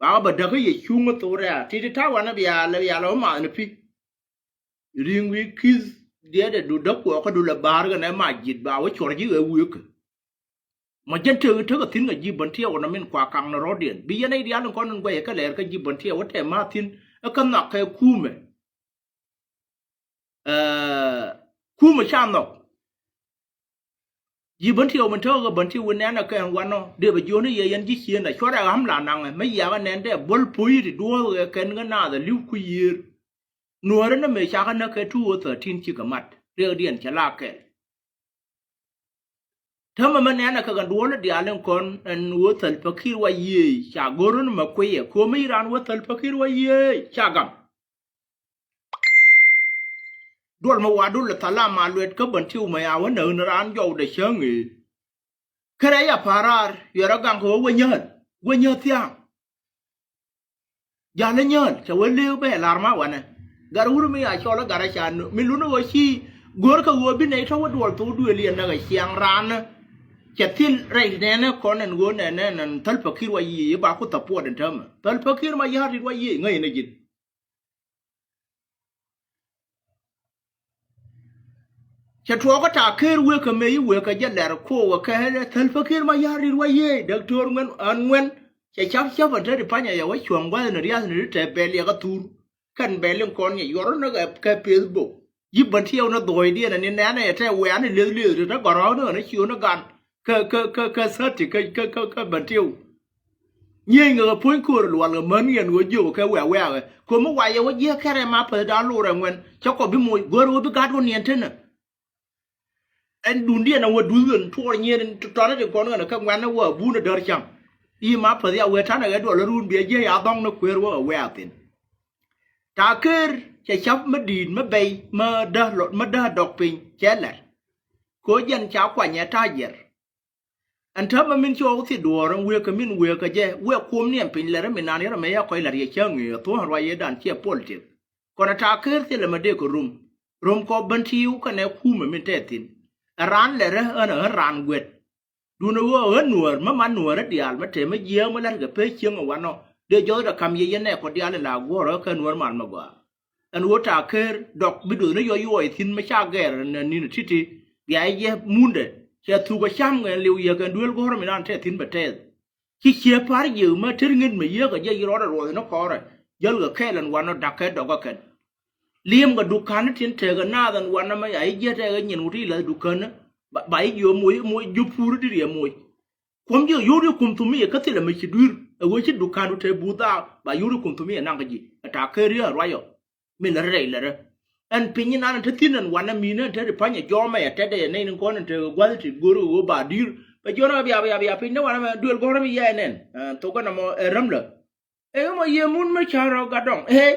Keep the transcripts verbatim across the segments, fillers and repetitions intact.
A bɛ däk kä yɛ cuŋ kä thok rɛ̈ɛ̈r. Ti̱ti̱ ta̱a̱ wanɛ bia lɛ, bia lɛ wä math ni pi̱. Ri̱ŋ wi̱i̱ ki̱th diɛɛdɛ du däk kuɔɔkä du lɛ ba̱a̱r kɛnɛ ma ji̱t ba wä cuɔr ji̱ ɣɛ wieekä. Ma jɛn tëë tekɛ thi̱n kɛ ji̱ Bentiɛw nɔ min kua kaŋ ni rɔ̱diɛn. Bi yɛn nɛy diaal in kɔn in guɛcɛ kä lɛɛr kä ji̱ Bentiɛw wä tɛm ma thi̱n ɛ kä nhɔak kɛ kumɛ. Ɛɛ, kumɛ ca nhɔk. Ji̱ Bentiɛw min tekɛ kɛ Bentiɛw wi̱n nɛnɛ kɛ ɛn wanɔ dee bɛ jiɔni yɛ yɛn ji̱ cieen ɛ cuɔrɛ ɣam la naŋɛ mi yiakä nɛn dee buɔl puɔ̱i ti duɔ̱ɔ̱k ɛ kɛn kä naath ɛ li̱w ku yiëër. Nuäärä ni mëë cakɛ näk kɛ two oh thirteen cikɛ mat riɛkdiɛn cɛ la kɛl. Täämɛ mi nɛnɛ kɛ kɛ duɔ̱ɔ̱l diaal in kɔn ɛn ɣöö Thalpa Kiir wa yiëë ca go̱r ni mɛ kuiyɛ ko̱mi raan ɣöö Thalpa Kiir wa yiëë ca gam. Duɔl mi wa dul thalam a luet kä Bentiɛw mɛ ya wä näk ni raan jɔwdɛ cäŋ ëë. Kärɛ ya pa̱a̱r raar yuɛrä gaŋ kɛ wä wä nyääl wä nyääl thia̱a̱ŋ. Ja̱l inyääl cɛ wee lëëk bɛ lar ma wanɛ. Gat wur mi ya cɔl i̱ gat acan mi lun i̱ ɣöö ci go̱o̱r kɛ ɣöö bi nɛy tɔ̱ wä duɔl thok duëël yɛn näk ɛ ciaŋ raan. Cɛ thil rɛy nɛnɛ kɔn ɛn ɣöö nɛnɛ nɛn Thalpa Kiir wa yiëë ba ku thapuɔt ɛn täämɛ Thalpa Kiir ma ya̱r dit wa yiëë ŋäc ɛn ɛ ji̱n. Cɛ tuɔɔkä ta̱a̱ ker wëë kɛ mëë i̱ wëë kɛ jɛ lɛr ko̱o̱k ɛ kɛɛl ɛ Thalpa Kiir ma ya̱r dit wa yiëë däk töör ŋuɛn ɣän ŋuɛn. Cɛ cap cap ɛn te ti panyɛ yɛ wä cuɔ̱ŋ gua̱th ni ria̱th ni ri tɛ bɛl yɛ kä thur. Kɛn bɛl in kɔn nyɛ yuɔr ni kɛ Facebook. Ji̱ Bentiɛw ni dhɔɔcdiɛn ɛn ni nɛnɛ yɛ tɛ wɛ̈ɛ̈n ni leth leth ri te gɔ̱rɔ̱ɔ̱k ni ɣän i̱ ciö ni gan. Kä kä kä kä thäti kä kä kä kä Bentiɛw. Nyieny ŋäk ɛ puɔ̱ny köör lual kɛ män yɛn ɣöö jiök kɛ wɛ̈ɛ̈ wɛ̈ɛ̈kɛ ko̱mi wayɛ wä jiäk kɛrɛ ma päth da̱a̱n lorɛ ŋuɛn cä kɔ bi moc go̱r ɣöö bi gat wä niɛn tenä. Ɛn dundiɛn ɛ wä duth ɣän tuɔɔr nyieen tɔ̱nä tin kɔn ɣän kä ŋuɛn ɛ wä abun ɛ däär cam. I̱ ma päth ya wee ta̱nɛ ɣɛ duɔl ɛ run biɛ jiäk ya dhɔ̱ŋ ni kuëër wä ɛ wɛ̈ɛ̈ thin. Ta̱a̱ ker cɛ ca̱p mi di̱i̱t mi bɛy mi däh lɔ mi däh dɔk piny cɛ lɛr. Ko̱ jɛn ca kuanyɛ ta̱a̱ jiɛr. Ɛn täämɛ min ci ɣɔw thil duɔ̱ɔ̱r ɛn wëë kɛ min wëë kɛ jɛ wëë kuɔm ni ɛn piny lɛr mi naan yɛr ɛmɛ ya kɔc la̱t yɛ cäŋ ëë thuɔ̱ɔ̱n ruac yɛ dan ciɛ politik. Kɔn ɛ ta̱a̱ ker thilɛ mɛ dee kɛ rum. Rum kɔ Bentiɛw kɛnɛ kumɛ min tɛth thi̱n. Ɛ raan lɛrä ɣän ɛ ɣän raan guɛt. Duundɛ ɣöö ɣän nuäär mä man nuäärä diaal mä tëë mä jiääk mä la̱tkɛ pee cieŋ ɛ wanɔ dee jɔthdɛ ka̱m yɛ yɛn nɛɛkɔ diaal in la guɔ̱ɔ̱rä kä nuäär mal mä gɔaa. Ɛn ɣöö ta̱a̱ ker dɔk bi duɔthni yɔc yuɔɔc thi̱n mi ca gɛr ɛn ni̱n ti̱ti̱ bia jɛ mundɛ cɛ thuk ɛ cam ɣɛn liw yɛ kɛn duel go̱rä mi nan tɛth thi̱n bɛ tɛth. Ci cië pa̱r jiëk mi tër ŋet mi yiëëk ɛ jɛ yi rɔɔdɛ ruɔth ni kɔɔrɛ jäl kɛ kɛɛl ɛn wanɔ da̱k kɛ dɔk ɛ kɛn. Li̱em kɛ duka̱n tin tekɛ naath ɛn wanɔ mɛ ya i̱ jiɛ tɛkɛ nyin wut i̱ la̱th dukäni. Ba i̱ jiö moc moc jiö pur di̱t yɛ moc. Kuɔm ji̱ yio̱w di kum thum i̱ yɛ kä thilɛ mɛ ci dui̱r ɛ ɣöö ci duka̱ndu te buth dhaak ba yio̱w di kum thum i̱ yɛ naŋ kä ji̱ ɛ ta̱a̱ ker riäk ɛ ruac ɔ. Min lät rɛy lät rɛ ɛn piny inan te thi̱n ɛn wanɛ mi̱i̱n ɛn te ti pa̱nyɛ jɔɔmɛ yɛ tɛtdɛ yɛ nɛy ni kɔn ɛn tekɛ gua̱th ti go̱r ɛ ɣöö ba di̱i̱r bɛ jiɔn ɛ bia bia bia piny ni wanɛ mɛ duël gɔ̱rä mi yɛ ɛn ɛn thokɛ nɔmɔ ɛ räm lä. Ëë mɔ yiëë mun mi cä rɔ gat dɔŋ ëë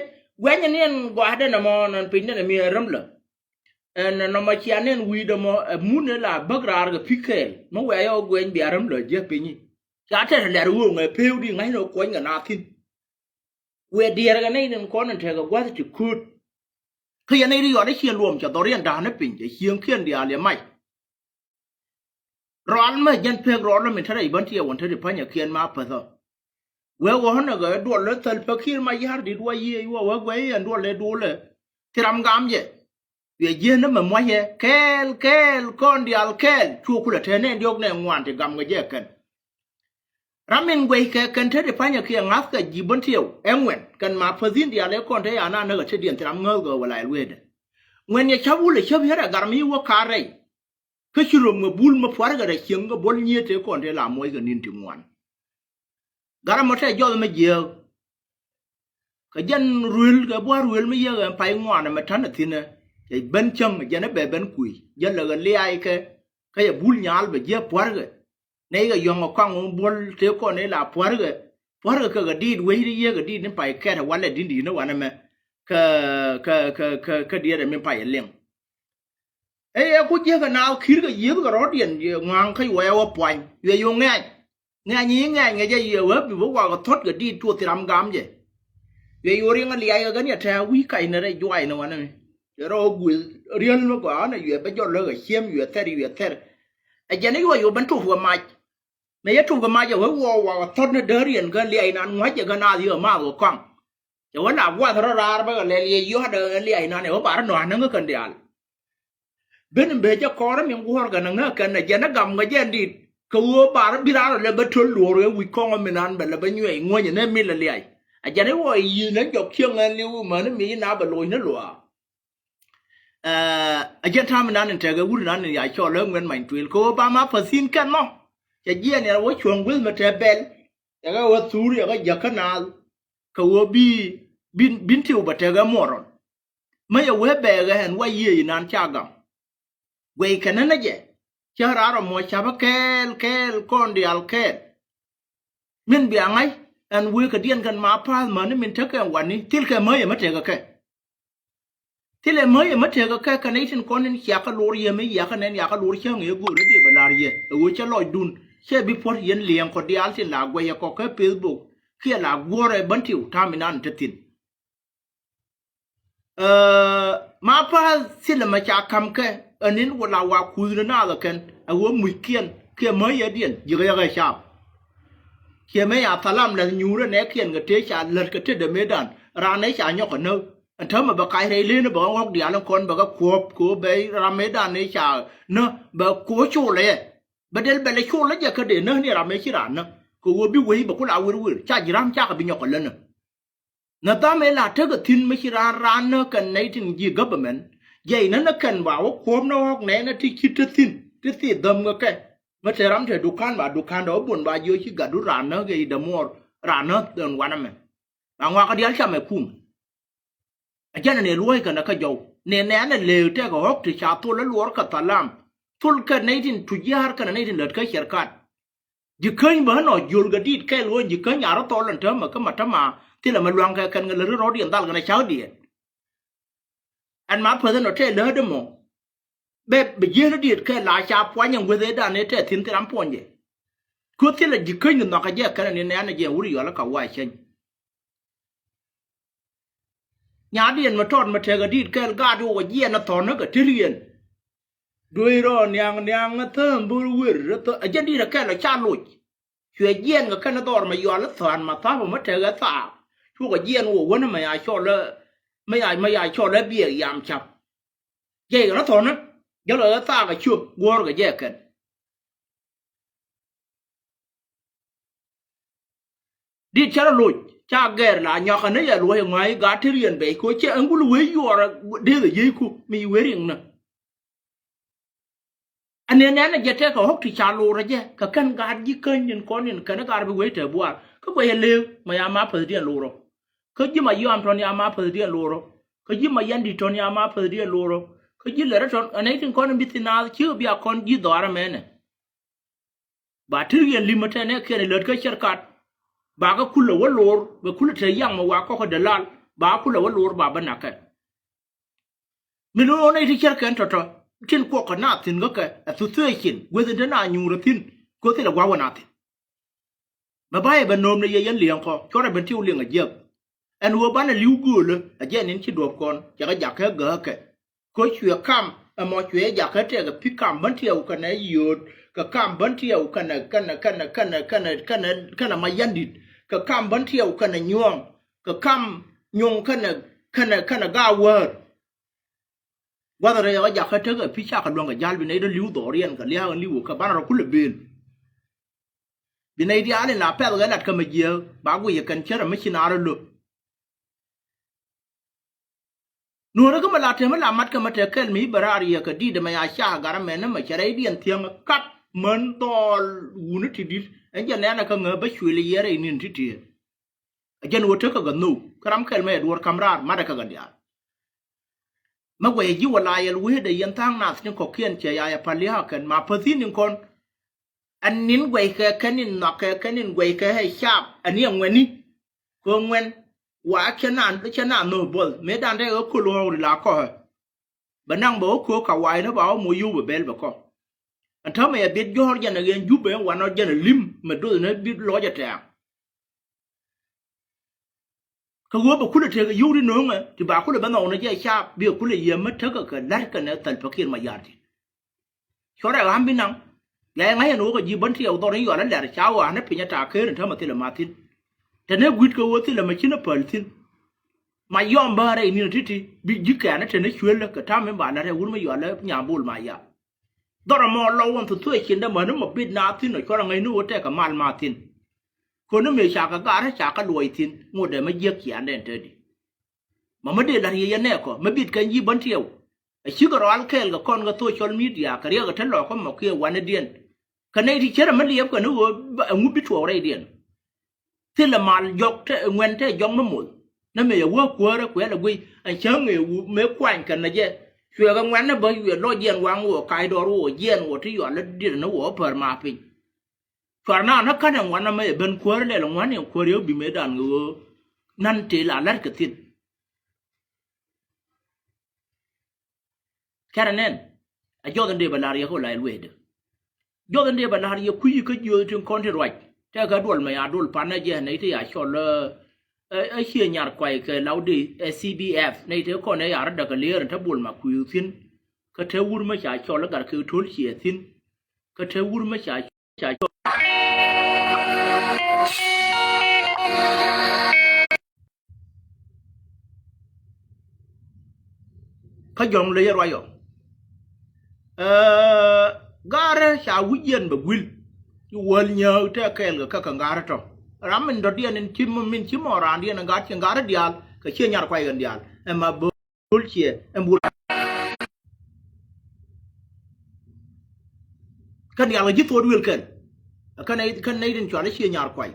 guɛnyɛ ni ɛn gɔaa dɛn ɛmɔ nɔn piny dɛn ɛmi ɛ räm lä. Ɛn nɔmɔ cia ni ɛn wi̱i̱dɛ mɔ ɛ mun ɛ la bäk raar kɛ pi̱ kɛɛl mi wɛɛyɛ ɔ guɛny bia räm lä jiäk pinyi. Ca tɛt lɛr ɣööŋ ɛ peew di ŋa̱cnɛ kuɔny kɛ naath thi̱n. Wëë diɛɛr kɛ nɛy tin kɔn in tekɛ gua̱th ti kööt. Kä yɛn nɛy ri yɔt ɛ cieŋ luɔm cɛ dhɔriɛn da̱a̱n ɛ piny cɛ cieŋkiɛn diaal yɛ mac. Rual mɛ jɛn pek ruɔl mi te rɛy bän ti ɛ wän te ri pa̱nyɛ kiɛn ma päthä. Wee wä ɣän ɛ ɣä duɔl ɛ thäl pä ki̱i̱r ma ya̱r di̱t wa yiëë wä wä guɛy ɛn duɔl ɛ duɔl ɛ. Thi ram gam jɛ. Wiɛ jiɛn ni mɛ muɔcɛ kɛɛl kɛɛl kɔn diaal kɛɛl cu kulɛ te nɛn diɔk nɛ ŋuan ti gam kɛ jɛ kɛn. Ram in guɛy kɛ kɛn te ri pa̱nyɛ kiɛ ŋa̱th kɛ ji̱ bän tiɛw ɛ ŋuɛn kɛn ma päthin diaal ɛ kɔn te ya na näk ɛ te diɛn thi ram ŋääth kɛ wä la ɛ lueetdɛ. Ŋuɛn yɛ ca̱p wulɛ cäp yɛr ɛ gar mi wä ka̱r rɛy. Kä ci röm ŋɛ bul mi pua̱rkɛ rɛy cieŋ kɛ buɔl nyiet tëë kɔn tëë la muɔc kɛ ni̱n ti ŋuan. Gat ɛmɔ tɛ jɔth mɛ jiääk. Kɛ jɛn ruël kɛ bua̱r ruël mi yiëk ɛn pay ŋuan ɛmɛ ta̱n ɛ thi̱n ɛ. Cɛ ben cäŋ jɛn ɛ bɛ ben kui̱ jɛ lɛ kɛ liaykɛ. Kä yɛ bul nyaal bɛ jiääk pua̱rkɛ. Nɛy kɛ yɔ̱ŋ ɛ kɔaŋ mi buɔl tëë kɔn ëë la pua̱rkɛ. Pua̱rkɛ kɛ kɛ diit wecni yiëk kɛ diit ni pay kɛt ɛ walɛ di̱n di̱i̱t ni wanɛ mɛ. Kä kä kä kä kä diɛt ɛ mi pay ɛ liŋ. Ëë yɛ ku jiäk kɛ naath ki̱i̱r kɛ yiëth kɛ rɔ̱diɛn yɛ ŋua̱a̱ŋ kä yuɔyɛ wä puany yuɛ yu ŋɛ̈ny. Ŋɛ̈ny i̱ ŋɛ̈ny ŋɛ jɛ yɛ wä bi bä wakɛ thɔt kɛ diit cuɔth thi ram gam jɛ. Yuɛ yu riŋ ɛ liac kɛ gän yɛ tɛ̈ɛ̈ wi̱i̱ kac ni rɛy juac ni wanɛ mi. Yɛ rɔ wä guëth riäl mi gɔaa ni yuɛ bä jɔl lä kɛ ciëm yuɛ thɛr yuɛ thɛr. Ɛ jɛn i̱ yuɔ yu ben tuɔp kɛ mac. Mëë yɛ tuk kɛ mac ɛ wee wä wä thɔt ni däär yɛn kä liac nan ŋua̱c ɛ kä naath yɛ math wä kɔaŋ. Cɛ wä la guath rɔ raar bä kɛ lɛl yɛ yɔ̱a̱t ɛ liac nan ɛ wä bar nɔa̱a̱n näŋ kä kɛn diaal. Ben in bee jɛ kɔrä min guɔ̱ɔ̱r kɛ näŋ näk kɛn ɛ jɛn ɛ gam kɛ jɛn dit kɛ ɣöö bar bi raar ɛ lɛ bä töl luɔr ɛ wi̱c kɔŋ ɛ min an bɛ lɛ bä nyuɛc ŋuänyɛ nɛ min lɛ liac. Ɛ jɛn ɛ wä yi̱n ɛ jɔk cieŋ ɛn liw imäni mi na bɛ loc ni luaak. Ɛ jɛn ta̱a̱ mi nan in tekɛ wut nan in ya cɔl ɛ ŋuɛn many tuil kɛ ɣöö ba ma päthi̱n kɛn mɔ. Cɛ jiɛn yɛn wä cuɔ̱ŋ gueth mi te bɛl. Yɛ kɛ wä thur yɛ kɛ jäk kä naath kɛ ɣöö bi bin, bin tiw bɛ tekɛ muɔrɔn. Mä yɛ wee bɛɛkɛ ɛn wa yiëë inan ca gam. Guɛy kɛnɛ nä jɛ cä raar ɔ muɔc ca̱pä kɛɛl kɛɛl kɔn diaal kɛɛl. Min bia ŋa̱c ɛn wee kɛ diɛn kɛn ma pa̱a̱th mäni min tekɛ ɛn wani thilkɛ mä yɛ mä tekɛ kɛ. Thilɛ mä yɛ mä tekɛ kɛ kɛ nɛy tin kɔn in ciakä lor yɛ mi yakä nɛn yakä lor cäŋ yɛ go̱o̱r ɛ diɛ bɛ lar yɛ ɛ ɣöö cä lɔcdun cɛ bi puɔ̱t yɛn liɛŋ kɔ diaal tin la guɛyɛ kɔ kä Facebook kiɛ la guɔ̱rɛ bän tiw ta̱a̱m inan te thi̱n. Ɛ ma pa̱a̱th thilɛ mɛ ca ka̱m kɛ ɛ ni̱n wä la wa kui̱ni naath ɛ kɛn ɛ ɣöö muckiɛn kiɛ mä yɛ diɛn ji̱ ɣɛɛk ɛ caap. Ciɛ mɛ ya thalam la̱th nyuurä nɛ kiɛn kɛ tëë ca lät kɛ tetdä mëëdan raan nɛ ca nyɔk kɛ näk. Ɛn täämɛ bɛ kac rɛy leenä bɛ ɣä ɣɔ̱k diaal in kɔn bɛ kɛ kuɔ̱p kɛ ɣöö bɛ ram mëëdan nɛ ca nä bɛ kɛ ɣöö colɛ yɛ bɛ del bɛlɛ colä jɛ kä dee näk ni ram mëë ci raan nä kɛ ɣöö bi wei bɛ ku la wer wer ca ji̱ ram cakɛ bi nyɔk kɛ länä. Nä dham ëë la tekɛ thi̱n mi ci raan raan nä kɛn nɛy tin ji̱ government jɛy nä nä kɛn ba wä kuɔ̱m nä ɣɔ̱k nɛy nä ti ci te thi̱n ti thith dhäm kɛ kɛ. Mi te ram te dukan ba dukan dɛ wä bun ba jiö ci gatdu raan nä kɛ i̱ dämuɔɔr raan nä dhɛn wanɛ mɛ. Ba ŋuakä diaal camɛ kum. A jɛn ɛ ni luɔ̱c kɛn ɛ kä jɔw ni nɛn ɛ lëë tɛk ɛ ɣɔ̱k ti ca thol ɛ luɔr kɛ thalam thol kɛ nɛy tin tujiaar kɛn ɛ nɛy tin lät kä cɛrkat. Ji̱ käny bä nɔ jiöl kɛ di̱i̱t kɛl ɣöö ji̱ käny a rɔ thɔl ɛn täämɛ kä ma täämɛ thilɛ mɛ luaŋ kɛ kɛn kɛ lät rɔ̱diɛn dhal kɛn ɛ cakdiɛn. Ɛn ma päth ɛn ɔ tɛɛ läätdä mɔ bɛ bɛ jiäk ni diet kɛ la ca puany ɛn gueth ëëdan ëë tɛɛ thi̱n thil ram puɔny jɛ. Kuoth thilɛ ji̱ käny ni nhɔakä jɛ kɛn ɛn in nɛ̈ɛ̈n ɛ jɛ wur yɔl ɛ ka wa̱a̱ cäny. Nyadiɛn mi tɔt mi tekɛ di̱i̱t kɛl gaat wä jiɛn ɛ thɔ̱n ni kɛ ti riɛn. Duey rɔ niaŋ niaŋ ɛ thäm bur wer ɛ thäm ɛ jɛn di̱i̱t ɛ kɛl ɛ ca loc. Cuɛ jiɛn kɛ kɛn dhɔr mɛ yual thɔ̱a̱n ma tha̱a̱p mɛ tekɛ thaak. Cukɛ jiɛn wä wänä mɛ ya cɔl ɛ mɛ ya mɛ ya cɔl ɛ biɛɛk yam cap. Jɛ kɛn thɔ̱nä jälkɛ kɛ thaak ɛ ciö guɔ̱ɔ̱rkɛ jɛ kɛn. Dit cä rɔ loc ca gɛr la nyɔkä ni yɛ luɔ̱c ɛ ŋɔ̱a̱c i̱ gaat ti riɛn bɛc kɛ cɛ ɛn gul wee yuɔɔr ɛ dee dhɛ yiëëcku mi wee riŋnä. Anɛ nɛn ɛ jɛ tɛkɛ ɣɔ̱k ti ca lorä jɛ kɛ kɛn gaat ji̱ käny in kɔn in kɛn i̱ gaat bi wec tɛ buaar kä guɛcɛ lëëk ma ya ma päthdiɛn lorä. Kä ji̱ ma yɔam tɔn ya ma päthdiɛn lorä. Kä ji̱ ma yɛn di̱t tɔn ya ma päthdiɛn lorä. Kä ji̱ lɛrä tɔn ɛ nɛy tin kɔn in bi thi̱n naath cikɛ bia kɔn ji̱ dhɔaarä mɛnɛ. Ba ti riɛn li̱m ɛ tɛn ɛ kiɛn ilät kä cɛr kat. Ba kɛ kulɛ wä lor bɛ kulɛ te yaŋ mɛ wa kɔkɛ dee lal ba kulɛ wä lor ba bä nakɛ. Mi lo̱o̱n nɛy ti cärkɛn tɔ̱tɔ̱ tin kuɔk kɛ na thi̱n kä kɛ association gueth in te na nyuur ɛ thi̱n. Koth thilɛ gua̱a̱k wä na thi̱n. Mɛ ba̱yɛ bɛ no̱o̱m ni yɛ yɛn liɛŋ kɔ cuɔrɛ ben ti wä liɛŋ a jiäk. Ɛn ɣöö banɛ li̱w göölä a jɛ nin ci duɔ̱p kɔn cɛ kɛ jakä gääkɛ. Kä cuɛ kam ɛmɔ cuɛ jakä tɛkɛ pi̱ kam bän tiɛw kɛnɛ yio̱o̱t kɛ kam bän tiɛw kɛnɛ kɛnɛ kɛnɛ kɛnɛ kɛnɛ kɛnɛ kɛnɛ kɛnɛ ma yandit kɛ kam bän tiɛw kɛnɛ nyuɔ̱ɔ̱ŋ kɛ kam nyuɔ̱ŋ kɛnɛ kɛnɛ kɛnɛ gaawäär. Gua̱th rɛy ɔ jakä tekɛ pi̱ cakɛ luäŋ kɛ ja̱l bi nɛy dɔ̱ li̱w dhɔriɛn kɛ lia̱a̱k ɛn li̱w kɛ banɛ rɔ kulɛ ben. Bi nɛy diaal in la pɛth kɛ lat kä mɛ jiääk ba guiyɛ kɛn cärɛ mi ci naar ɛ lo̱. Nuɔ̱ɔ̱rä kä mɛ la tɛmɛ la mat kä mɛ tɛ kɛl mi i̱ bɛ raar yɛ kɛ di̱t ɛmɛ ya cakɛ gat ɛmɛn ni mɛ cɛ rɛydiɛn thiäŋ kat män dhɔɔl wuni ti di̱t ɛn jɛ nɛɛnɛ kä ŋä bä cuël yɛ rɛy ni̱n ti tiëë. Ɛ jɛn ɣöö tekɛ gɛ nhök kä ram kɛl mɛ yɛ duɔ̱ɔ̱r ka̱m raar matdɛ kä gɛ diaal. Mɛ guɛcɛ ji̱ wä la yɛl wecdɛ yɛn tha̱a̱ŋ nath ni kɔ̱kiɛn cɛ ya yɛ päl lia̱a̱ kɛn ma päthi̱n ni kɔn. Ɛn ni̱n guɛckɛ kɛn ni̱n nhɔakɛ kɛn ni̱n guɛckɛ ɛ caap ɛn ni ɛ ŋuɛ̈ni. Kɛ ŋuɛ̈n wa cɛ na cɛ na nhök buɔth mëëdan te ɣä köl ɣɔɔk ri la kɔ̱kɛ. Bɛ naŋ bɛ wä köök ka wa̱a̱ inä ba wä moc yio̱w bɛ bɛl bɛ kɔ. Ɛn täämɛ yɛ biɛt jɔ̱ɔ̱r jɛn ɛ ɣɛn jup ɛ wanɔ jɛn ɛ li̱m mɛ doth inä bi lɔc ɛ tɛ̈ɛ̈ŋ. Kä ɣöö bɛ kulɛ tekɛ yio̱w di no̱o̱ŋɛ ti ba kulɛ bɛ nhɔk ni jɛ caap bikɛ kulɛ yiëë mä tekɛ kɛ la̱t kɛnɛ Thɛl Pakir Mayardit. Cuɔrɛ ɣa̱m bi naŋ Ŋa̱c ŋa̱c ɛn ɣöö kɛ ji̱ Bän Tiɛw dhɔr in yual ɛ lɛr ca ɣɔaa ni piny ɛ ta̱a̱ ker in täämɛ thilɛ ma thi̱n. Te ni gui̱t kɛ ɣöö thilɛ ma ci ni päl thi̱n. Ma yɔm bä rɛy ni̱n ti̱ti̱ bi ji̱kɛn ɛ te ni cuël kɛ ta̱a̱ min ba la̱t ɛ wur mi yual ɛ Nyambol Mayar. Dhɔr ɛmɔ lɔ wä ɛn thotho̱ ɛ cin dämä ni mɔ bit naath thi̱n ɔ cuɔr ɛ ŋäcni ɣöö tɛkɛ mal ma thi̱n. Kön ni mëë ca kɛ ga̱rä ca kɛ luɔc thi̱n ŋot ɛ mi jiäk ciaaŋdɛn te di. Ma mi dee la̱r yɛ yɛ nɛɛkɔ mi bit kɛn ji̱ Bän Tiɛw. A cikɛ rɔal kɛɛl kɛ kɔn kɛ social media kɛ riɛk ɛ te lɔɔkä mɔ kiɛ wanɛdiɛn. Kɛ nɛy ti cärɛ mi liɛpkɛ ni ɣöö ɛŋu bi tuɔɔk rɛydiɛn. Thilɛ mal jɔk te ŋuɛn te jɔk mi moth. Nɛ mëë yɛ wä kuäärä kuɛl ɛ guiy ɛn cäŋ ëë wu mëë kuany kɛn nɛ jɛ. Cuɛ kɛ ŋuɛn ni bä wiɛ lɔc jiɛn waŋ wä kac dɔɔr wä jiɛn wä ti yual lä diɛn ni wä pär ma piny. Cuar na na kanɛ ŋuan amɛ ben kuäär lɛl ŋuan in kuäär yɛ bi mëë dan ɣöö nan tëë la la̱t kɛ thi̱n. Kɛnɛ nɛn a jɔth in dee bɛ la̱r yɛ kä la ilueydä. Jɔth in dee bɛ la̱r yɛ kui̱ kä jiöth tin kɔn ti ruac tɛkɛ duɔl mɛ ya duɔl pan ɛ jɛ nɛy ti ya cɔl ɛ ɛ ciɛ nyar kuay kɛ law di ɛ C B F nɛy ti kɔn ɛ ya rɔ däk kɛ lier in te bul ma kui̱ thi̱n. Kä te wur mɛ ca cɔl ɛ gat kɛ to̱l ciɛ thi̱n. Kä te wur mɛ ca Kä jɔŋ ley ruayɔ. Ɛ, ga̱rä ca wi̱c yɛn bɛ guil. Ci wäl nyääk tɛ kɛɛl kɛ kä kɛ ga̱rä tɔ. Ram min dɔ̱diɛn in ci min ci mɔ raandiɛn in ga̱r ci ga̱rä diaal kɛ ciɛ nyar kuay kɛn diaal. Ɛmɛ bä. Bul ciɛ ɛn bul. Kɛn yal kɛ ji̱ thuɔt wi̱el kɛn. Kɛn nɛy kɛn nɛy tin cual i̱ ciɛ nyar kuay.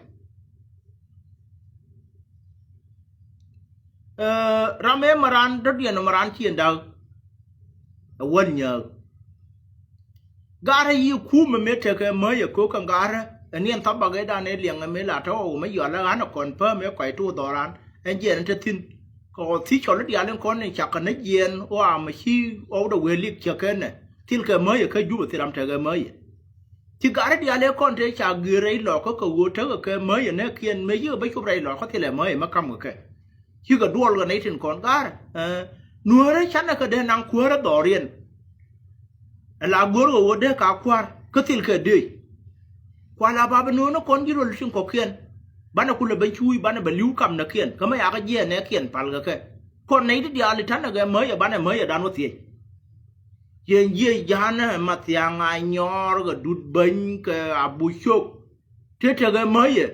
Ɛ, ram ëë mɛ ran dɔ̱diɛn mɛ ran ciɛ da̱k. Ɛ wäl nyääk. Ga̱rä yi kumɛ mëë tekɛ mäc ɛ ko̱k kɛ ga̱rä ɛ niɛn thabak ëëdan ëë liɛŋ ɛ mëë la tɔ̱ ɣɔw mɛ yɔal ɛ ɣän ɛ kɔn pää mëë kɔc tuɔɔk dhɔran. Ɛn jiɛn ɛ te thi̱n kɛ ɣɔw thi̱c cɔl i̱ diaal in kɔn in cak kɛ ni jiɛn ɣɔw amɛ ci ɣɔw dɛ wee lik cɛ kɛn ɛ thil kɛ mäc ɛ kä Jubɛ thil ram tekɛ mäc ɛ. Ci ga̱rä diaal ëë kɔn tëë ca gëër rɛy lɔkä kɛ ɣöö tekɛ kɛ mäc ɛ nɛɛkiɛn mëë yikɛ bä cop rɛy lɔkä thilɛ mäc ɛ mɛ ka̱m kɛ kɛ. Cikɛ duɔl kɛ nɛy tin kɔn ga̱a̱r. Nuäärä canɛ kɛ dee naŋ kuäärä dhɔriɛn. Ɛ la go̱r kɛ ɣöö dee ka kua̱r kä thil kɛ dee. Kual a ba bi nuɔ̱ɔ̱n ni kɔn ji̱ röl tin kɔ̱kiɛn. Banɛ kulɛ ben cuuc banɛ bɛ li̱w kamnäkiɛn kä mi yakä jiɛɛnɛkiɛn pal kɛ kɛ. Kɔn nɛy ti diaal i̱ ta̱nɛ kɛ mäcɛ banɛ mäcɛ dan wä thiec. Ciɛ jiɛc ja̱a̱nɛ ma thia̱a̱ŋ a nyɔɔr kɛ dut bäny kɛ a buc cok. Tëë tekɛ mäcɛ.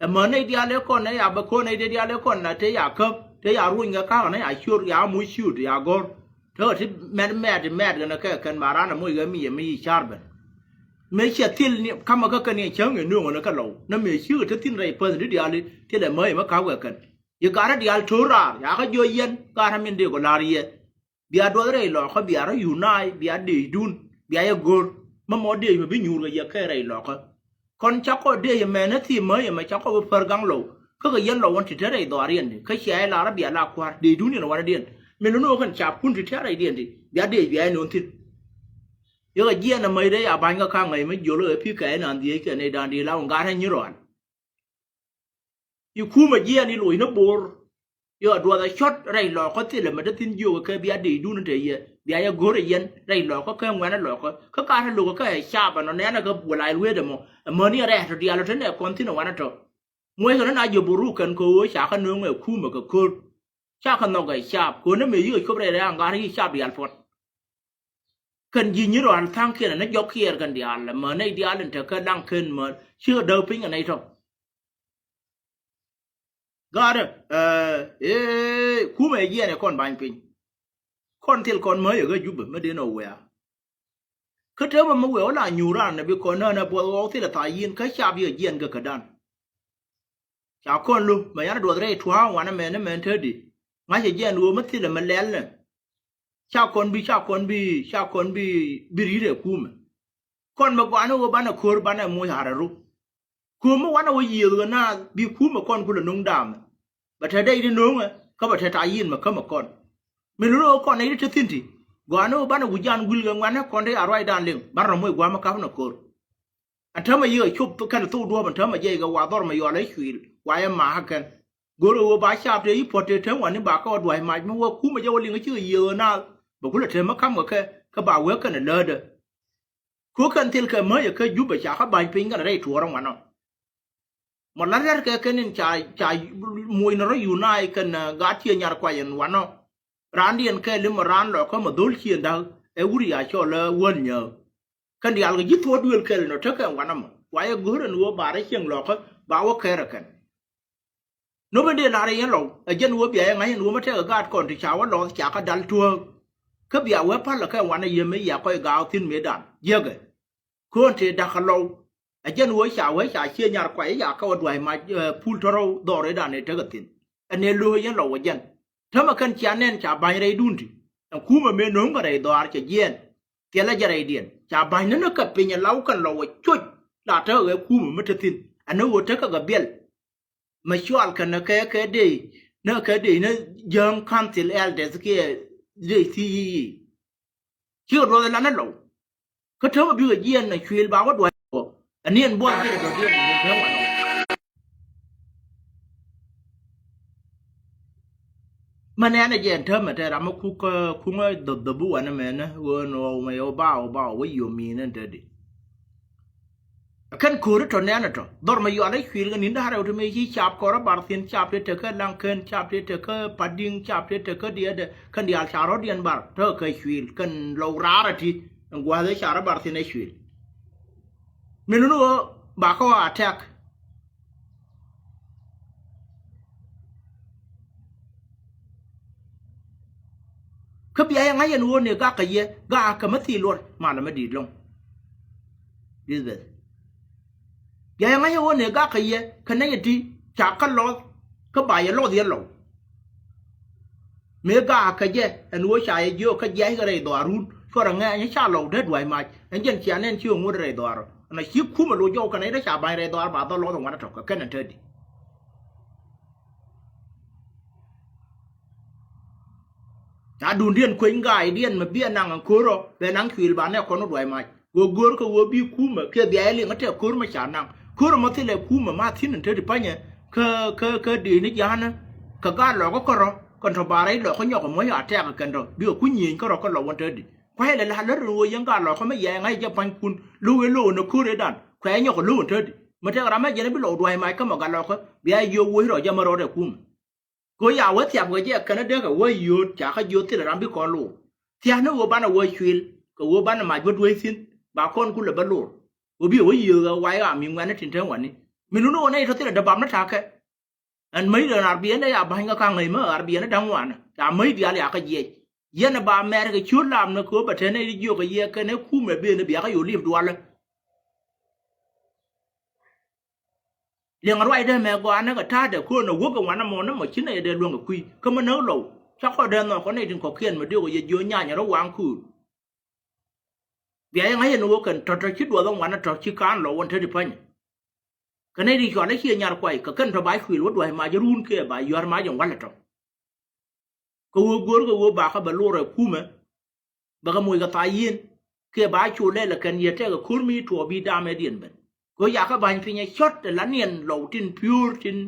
Ɛmɛ nɛy diaal ëë kɔn ëë ya bä ko̱n nɛy diaal ëë kɔn na te ya käp te ya ruony kɛ ka̱k nɛ ya ciöt ya muc ciöt ya gɔ̱r. Te ɣä ti mɛt mɛt mɛt kɛn kɛ kɛn ba raan ɛ moc kɛ mi yɛ mi yi ca̱r ben. Mëë ciɛ thil ni kamɛ kä kɛn yɛ cäŋ yɛ nööŋ ɣän kä lɔw nä mëë cikɛ te thi̱n rɛy päth ni diaal i̱ thilɛ mäc yɛ mi ka̱k wɛ kɛn. Yɛ ga̱rä diaal to̱r raar ya kä jiɔ yɛn ga̱rä min dee kɔ la̱r yɛ. Bia duɔth rɛy lɔkä bia rɔ yunay bia dëëcdun bia yɛ go̱r. Mä mɔ dëëc mɛ bi nyuur kɛ yɛ kɛ rɛy lɔkä. Kɔn cakɔ dëëc mɛn ɛ thim mä yɛ mɛ cakɔ bi pär gaŋ low. Kä kɛ yɛn lɔ wän ti te rɛy dhɔaariɛn di kä cia yɛ lar bia la kua̱r dëëcdun yɛn wanɛ diɛn. Min luni wä kɛn capkun ti te rɛy diɛn di bia dëëc bia yɛ ni wän thi̱n. Yɛ kɛ jiɛn ɛ mäc dee ya ba̱ny kä ka̱ŋ ɛ mɛ jiöl ɛ pi̱ kɛ yɛ nan dhiec kɛ nɛy da̱a̱n di la wä gat ɛ nyi rɔal. I̱ kumɛ jiɛɛn i̱ loc ni bo̱o̱r. Yɔ duɔth ɛ cɔt rɛy lɔɔkä thilɛ mɛ te thi̱n jiök kɛ bia dëëcdun te yɛ bia yɛ go̱r ɛ yɛn rɛy lɔɔkä kɛ ŋuɛ̈nɛ lɔɔkä kä ka te lokä kɛ ɛ cap ɛnɔ nɛɛnɛ kɛ wä lac lueet ɛmɔ. Ɛmäni ɛ rɛɛt tɔ diaal ɔ te nɛ kɔn thi̱n ɛ wanɛ tɔ. Muɔckɛ ni na jiö bo̱r ruk kɛn kɛ ɣöö ca kä nööŋ ɛ kumɛ kɛ ko̱r. Ca kɛ nhɔk ɛ cap kɛ ɣöö ni mëë yikɛ cop rɛy rɛy aŋgar yi cap diaal puɔ̱t. Kɛn ji̱ nyi rɔal tha̱a̱ŋkiɛn ɛn jɔk kiɛɛr kɛn diaal ɛmɛ nɛy diaal in te kä laŋ ken män cikɛ däk piny kɛ nɛy tɔ̱. Ga̱a̱dɛ ɛ ɛ kumɛ ɛ jiɛɛn ɛ kɔn ba̱ny piny. Kɔn thil kɔn mäc ɛ ɣä Jubɛ mä den ɛ wɛ̈ɛ̈. Kä te bä mä wëë wä la nyuur raan ɛ bi kɔn nään ɛ buɔth ɣɔw thil ɛ tha̱a̱ yi̱n kä cap yɛ jiɛɛn kɛ kädan. Ca kɔn lo̱ mɛ yan duɔth rɛy tua̱a̱ wanɛ mɛn ni mɛn te di. Ŋa̱cɛ jiɛn ɣöö mi thilɛ mi lɛl ni. Ca kɔn bi ca kɔn bi ca kɔn bi bi ri̱t ɛ kumɛ. Kɔn mɛ gɔanɛ ɣöö banɛ ko̱r banɛ moc a̱r ɛ ru. Ko̱r mi wanɛ ɣöö yiëëth ɣä naath bi kumɛ kɔn kulɛ no̱ŋ daamɛ. Bɛ te dɛy di no̱ŋɛ kä bɛ te ta̱a̱ yi̱n mɛ kämɛ kɔn. Mi luni ɣöö kɔn nɛy di te thi̱n ti gɔanɛ ɣöö banɛ wi̱c jan wi̱l kɛ ŋuanɛ kɔn te a ruacdan liŋ banɛ rɔ moc gua̱a̱mɛ ka̱pnɛ ko̱r. Ɛn täämɛ yikɛ cop kɛn thok duɔ̱ɔ̱p ɛn täämɛ jiɛc kɛ wa dhɔr mɛ yɔal ɛ cuil wa yɛ ma̱a̱k ɛ kɛn. Go̱rɛ ɣöö ba caap tëë yi puɔ̱t tëë täämɛ wani ba kɛ wä dua̱c mac mi wä kumɛ jɛ wä liŋ ɛ cikɛ yiëë ɣöö naath bɛ kulɛ täämɛ ka̱mkɛ kɛ kä ba wek kɛn ɛ läätdä. Ku kɛn thil kɛ mäc ɛ kä Jubɛ ca kä ba̱ny piny kɛn rɛy tuɔɔr ɛ ŋuanɔ. Mɔ la rɛr kɛ kɛn in ca, ca muɔc ni rɔ unite kɛn, eh, gaat ciɛ nyar kuay in wanɔ. Raandiɛn kɛɛl imɔ raan lɔkä mɔ dho̱l ciëŋ da̱k ɛ wur ya cɔl ɛ wäl nyääk. Kɛn diaal kɛ ji̱ thuɔ̱k duël kɛɛl inɔ tekɛ wanɔ mɔ. Wa yɛ go̱r ɛn ɣöö ba rɛ cieŋ lɔkä ba wä kɛɛr ɛ kɛn. Nöp in dee lar yɛn lɔw ɛ jɛn ɣöö bia yɛ ŋa̱c ɛn ɣöö mä tɛkɛ gaat kɔn ti ca wä lɔth ca kä dal tuääk. Kä bia wee pal ɛ kɛ wanɔ yɛ mëë ya kɔc gaak thi̱n mëëdan jiäkɛ. Köön tëë da̱k kä lɔw. Ɛ jɛn ɣöö ca wee ca cië nyar kuay i̱ ca kä wä dua̱c mac, eh, pul tɔ̱rɔw dhɔr i̱dan ëë tekɛ thi̱n. Ɛ nɛ lo̱o̱c yɛn lɔw ɛ jɛn. Täämɛ kɛn cia nɛn ca ba̱ny rɛydun ti. Ɛn kumɛ mëë no̱o̱ŋ kɛ rɛy dhɔaar cɛ jiɛɛn. Thilɛ jɛ rɛydiɛn. Ca ba̱ny ni ni kɛ piny ɛ law kɛn lɔw ɛ coc. La tekɛ ɣɛ kumɛ mi te thi̱n. Ɛ ni ɣöö tekɛ kɛ biɛl. Mɛ cual kɛn ni kɛ kɛ dee. Ni kɛ dee ni jäŋ council elders kiɛ dee thii yic. Cikɛ duɔth ilan ilɔw. Kä täämɛ bikɛ jiɛɛn ɛ cuël ba wä dua̱c kɔ. Ɛ ni ɛn buɔth bikɛ dɔ̱diɛn ni täämɛ. Mɛ nɛn ɛ jɛɛn täämɛ tɛ ram mi kuk, eh, kuŋä dhöpdhöp bi wanɛ mɛnɛ ɣöö ni ɣɔw mɛ yɛ wä ba wä ba wä wä yio̱m mi̱i̱n ɛn te di. Kɛn ko̱ri tɔ nɛn tɔ dhɔr mɛ yɔal i̱ cuil kɛ ni̱n da̱rɛ wä ti mëë ci cap kɔrä bar thi̱n cap ti tekä laŋ kɛn cap ti tekä padiŋ cap ti tekä diɛɛdɛ kɛn diaal ca rɔ̱diɛn bar tekɛ kɛ cuil kɛn lɔw raar ɛ ti ɛn gua̱a̱th ɛ ca rɔ bar thi̱n ɛ cuil. Min wun ɣöö bakä ɣɔaa tɛk. Kä bia yɛ ŋa̱c ɛn ɣöö ni gak kɛ yɛ gak kɛ mä thil luɔr malɛ mä di̱i̱t lo̱ŋ. Elizabeth. Bia yɛ ŋa̱c ɛn ɣöö ni gak kɛ yɛ kɛ nɛy ɛ ti ca kä lɔth kä ba yɛ lɔth yɛ lɔw. Mëë gak kɛ jɛ ɛn ɣöö ca yɛ jiök kä jiackɛ rɛy dhɔaarun cuɔrɛ ŋɛ̈ny ca lɔw dee dua̱c mac ɛn jɛn cia nɛn ci ɣä ŋuɔ̱t rɛy dhɔaar ɛn a ci kumɛ lo̱c jɔw kɛn a yet ca ba̱ny rɛy dhɔaar ba dhɔl lɔth ɛ ŋuan ɛ tɔ̱ kɛ kɛn ɛn te di. Ca duundiɛn kueny gaaydiɛn mɛ biɛ naŋ ɛn ko̱rɔ bɛ naŋ cuil ba nɛ kɔn wä dua̱c mac. Ɣöö go̱o̱r kɛ ɣöö bi kumɛ kiɛ bia yɛ liŋ ɛ tɛk ko̱r mɛ ca naŋ ko̱r ɛmɔ thilɛ kumɛ ma thi̱n in te ti pa̱nyɛ. Kä kä kä dëëcni ja̱a̱nä kɛ gaat lɔkä kärɔ kɛn tɔ ba rɛy lɔkä nyɔk ɛmɔ ya tɛk kɛn tɔ bikɛ ku nyieny kärɔ kä lɔ wän te di. Kua̱cɛ lɛ la̱r lär in ɣöö yɛn gaat lɔkä mɛ yɛ ŋa̱c jɛ pa̱nykun lo̱k ëë lo̱k ɛn ɛ ko̱r ëëdan kuɛ nyɔk ɛ lo̱k ɛn te di. Mɛ tɛk ram mɛ jɛn ɛ bi lɔw dua̱c mac kä mɛ gat lɔkä bia yɛ jiök woc rɔ jɛ mɛ rɔɔdɛ kumɛ. Kɛ ɣöö ya wä thiap kɛ jɛ kɛn dee kɛ wä yio̱o̱t ca kä jiöth thilɛ ram bi kɔn loor. Thia̱a̱n ni ɣöö banɛ wä cuil kɛ ɣöö banɛ mac bä dueec thi̱n ba kɔn kulɛ bä loor. Ɣöö bi wä yio̱o̱k ɛ wac ɣam mi ŋuɛ̈ni tin te wani. Mi luni ɣöö nɛy tɔ thilɛ dee bam ni ta̱kɛ. Ɛn mäc dee nar biɛn dee ya ba̱ny kä ka̱ŋ ŋäc mä ɣar biɛn dee da̱ŋ wanɛ ca mäc diaal ya kä jiɛc. Yɛn ɛ ba mɛr kɛ ciöt lam ni kɛ ɣöö bɛ te nɛy ti jiök kɛ yɛ kɛn ɛ kumɛ ben ɛ biakä yo̱o̱ li̱ep dualä. Liɛŋ ruacdä mɛ gɔaa näk ɛ ta̱a̱dɛ köön ɛ wäk ɛ ŋuan ɛmɔ ni mɔ ci nɛy ɛ dee luäŋ ɛ kui̱ kä mi näk lɔw. Ca kɔ dee nhɔk kɔ nɛy tin kɔ̱kiɛn mi dee kɔ yɛ jiö nyany rɔ waŋ köör. Bia yɛ ŋa̱c ɛn ɣöö kɛn tɔ̱tɔ̱ ci duɔth ɛ ŋuan ɛ tɔ̱ ci ka̱n lɔw ɛn te ti pa̱nyɛ. Kɛ nɛy ti cual ɛ ciɛ nyar kuay kɛ kɛn tɔ̱ ba cuil wä dua̱c mac run kiɛ ba yua̱r mac ɛn wal ɛ tɔ̱. Kɛ ɣöö go̱o̱r kɛ ɣöö bakä bɛ lor ɛ kumɛ. Bɛ kɛ moc kɛ thac yieen kiɛ ba cu lɛl ɛ kɛn yɛ tɛk ɛ ko̱r mi tuɔɔk bi dam ɛ diɛn ben. Kɛ ɣöö yakä ba̱ny piny ɛ cɔ̱t ɛ la niɛn lɔw tin piöör tin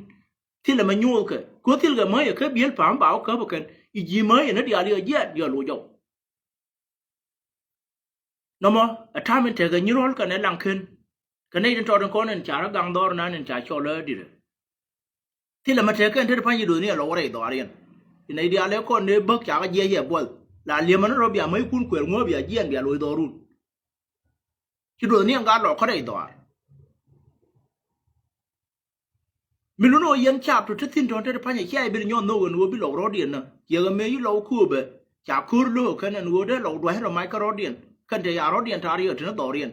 thilɛ mɛ nyuuthkɛ kɛ ɣöö thilkɛ mäc ɛ kä biël pa̱a̱m ba wä käp ɛ kɛn i̱ ji̱ mäc ɛ ni diaal yɛ jiɛɛt diɔl wä jɔw. Nɔmɔ ɛ ta̱a̱m in tekɛ nyirɔl kɛnɛ laŋ ken kɛ nɛy tin tɔɔt in kɔn in ca rɔ gaŋ dhɔr nan in ca cɔl ɛ dirɛ. Thilɛ mɛ tekɛ in te ti pa̱ny ci do̱thni ɛ lɔ wä rɛy dhɔaar yɛn. Ci nɛy diaal ɛ kɔn dee bäk ca kɛ jiɛc ɛ buɔth la liɛmä ni rɔ bia mäckun kuɛɛr ŋuäär bia jiɛn bia loc dhɔrun. Ci do̱thni ɛn gaa lɔ kä rɛy dhɔaar. Mi lun ɣöö yɛn caap tɔ te thi̱n tɔ̱ te ti pa̱nyɛ cia i̱ bil nyɔn nhök ɛn ɣöö bi lɔw rɔ̱diɛn nä ciɛ ɣä mëë ci lɔw kööbɛ ca köör lo̱k kɛn ɛn ɣöö dee lɔw dua̱c rɔ mac kä rɔ̱diɛn kɛn te ya rɔ̱diɛn ta̱a̱r yɛ te ni dhɔriɛn.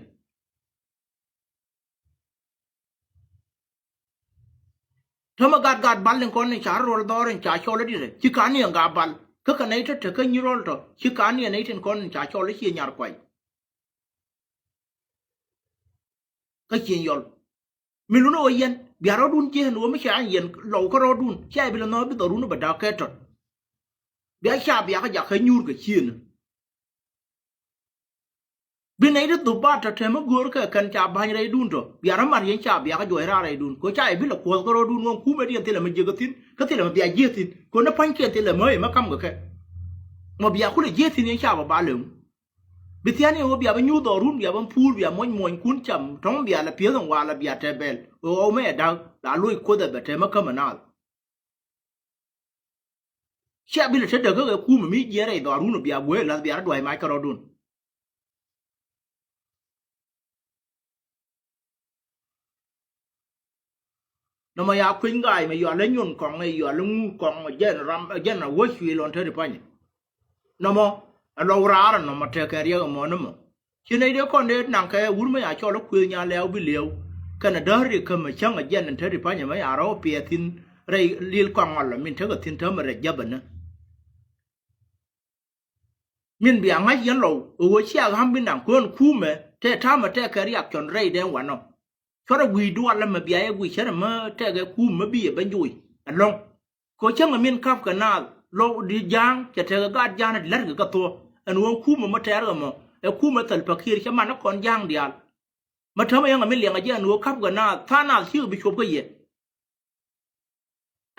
Täämɛ gat gat bal ni kɔn ni ca rɔl dhɔr in ca cɔl i̱ di̱t ɛ ci ka̱n ni ɛn gat bal kä kɛ nɛy te te kä nyi rɔl tɔ ci ka̱n ni ɛn nɛy tin kɔn in ca cɔl i̱ ciɛ nyar kuay. Kä cieŋ yɔl. Mi lun ɣöö yɛn bia rɔɔdun jiɛn ɣöö mi ca yɛn lɔw kä rɔɔdun cia bi lɛ nhɔk bi dhɔrun bɛ da̱k kɛ tɔt. Bia ca bia kä jakä nyuur kɛ cieŋ. Bi nɛy ti dhop ba tɔ tɛmɛ göör kɛ kɛn ca ba̱ny rɛydun tɔ bia rɔ mat yɛn ca bia kä juɔc raar rɛydun kɛ ca bi lɛ kuɔth kä rɔɔdun ɣöö kumɛ diɛn thilɛ mɛ jiäk kä thi̱n kä thilɛ mɛ bia jiäk thi̱n kɛ ni pa̱nykiɛn thilɛ mɛ ëë mɛ kam kɛ kɛ. Mɔ bia kulɛ jiäk thi̱n yɛn ca bɛ ba lɛŋ. Bi thiani ɣöö bia bi nyuuth dhɔrun, bia bi puur, bia muɔny muɔnykun cam tɔ̱ŋ, bia lɛ pieth ɛn walɛ, bia tɛ bɛl ɣöö ɣɔw mɛ ɛ da̱k la loc Kuoth ɛ bɛ tɛmɛ kämɛ naath. Cia bi lɛ te däk kä kɛ kumɛ mi jiɛn rɛy dhɔrun ɔ bia guee lath bia rɔ dua̱c mac kärɔ̱dun. Nɔmɔ ya kueny ga̱a̱c mɛ yual ɛ nyun kɔŋ ɛ yual ɛ ŋuur kɔŋ ɛ jɛn ram ɛ jɛn a wä cuil ɔn te ri panyɛ. Nɔmɔ ɛ lɔw raar ɛ nɔmɔ tekɛ riɛk ɛmɔ ni mɔ. Ci nɛy dee kɔn dee naŋ kɛ wur mi ya cɔl i̱ kuëëth nyan lɛɛw bi liɛw. Kɛnɛ däär ri kämɛ cäŋ ɛ jɛn in te ri panyɛ mɛ ya rɔw piɛth thi̱n rɛy lil kɔaŋ ɔl min tekɛ thi̱n täämɛ rɛc jäpɛ ni. Min bia ŋa̱c yɛn lɔw ɛ ɣöö cia ɣa̱m bi naŋ kään kumɛ tɛ ta̱a̱mɛ tɛkɛ riak cɔn rɛy dee wanɔ. Cuɔrɛ wi̱i̱ dualä mɛ bia yɛ guic cärɛ mä tɛkɛ kumɛ bi yɛ ben joc ɛlɔ̱ŋ. Kɛ cäŋ ɛ min kap kɛ naath lɔ di ja̱a̱ŋ cɛ tekɛ gaat ja̱a̱n ɛ la̱tkɛ kä thuɔ̱k ɛn ɣöö kumɛ mä tɛ̈rkɛ mɔ ɛ kumɛ Thɛl Pakiir cɛ man ɛ kɔn ja̱a̱ŋ diaal. Mä täämɛ yɛn ɛ min liɛŋɛ jɛ ɛn ɣöö kap kɛ naath tha̱a̱ŋ naath cikɛ bi cop kä yɛ.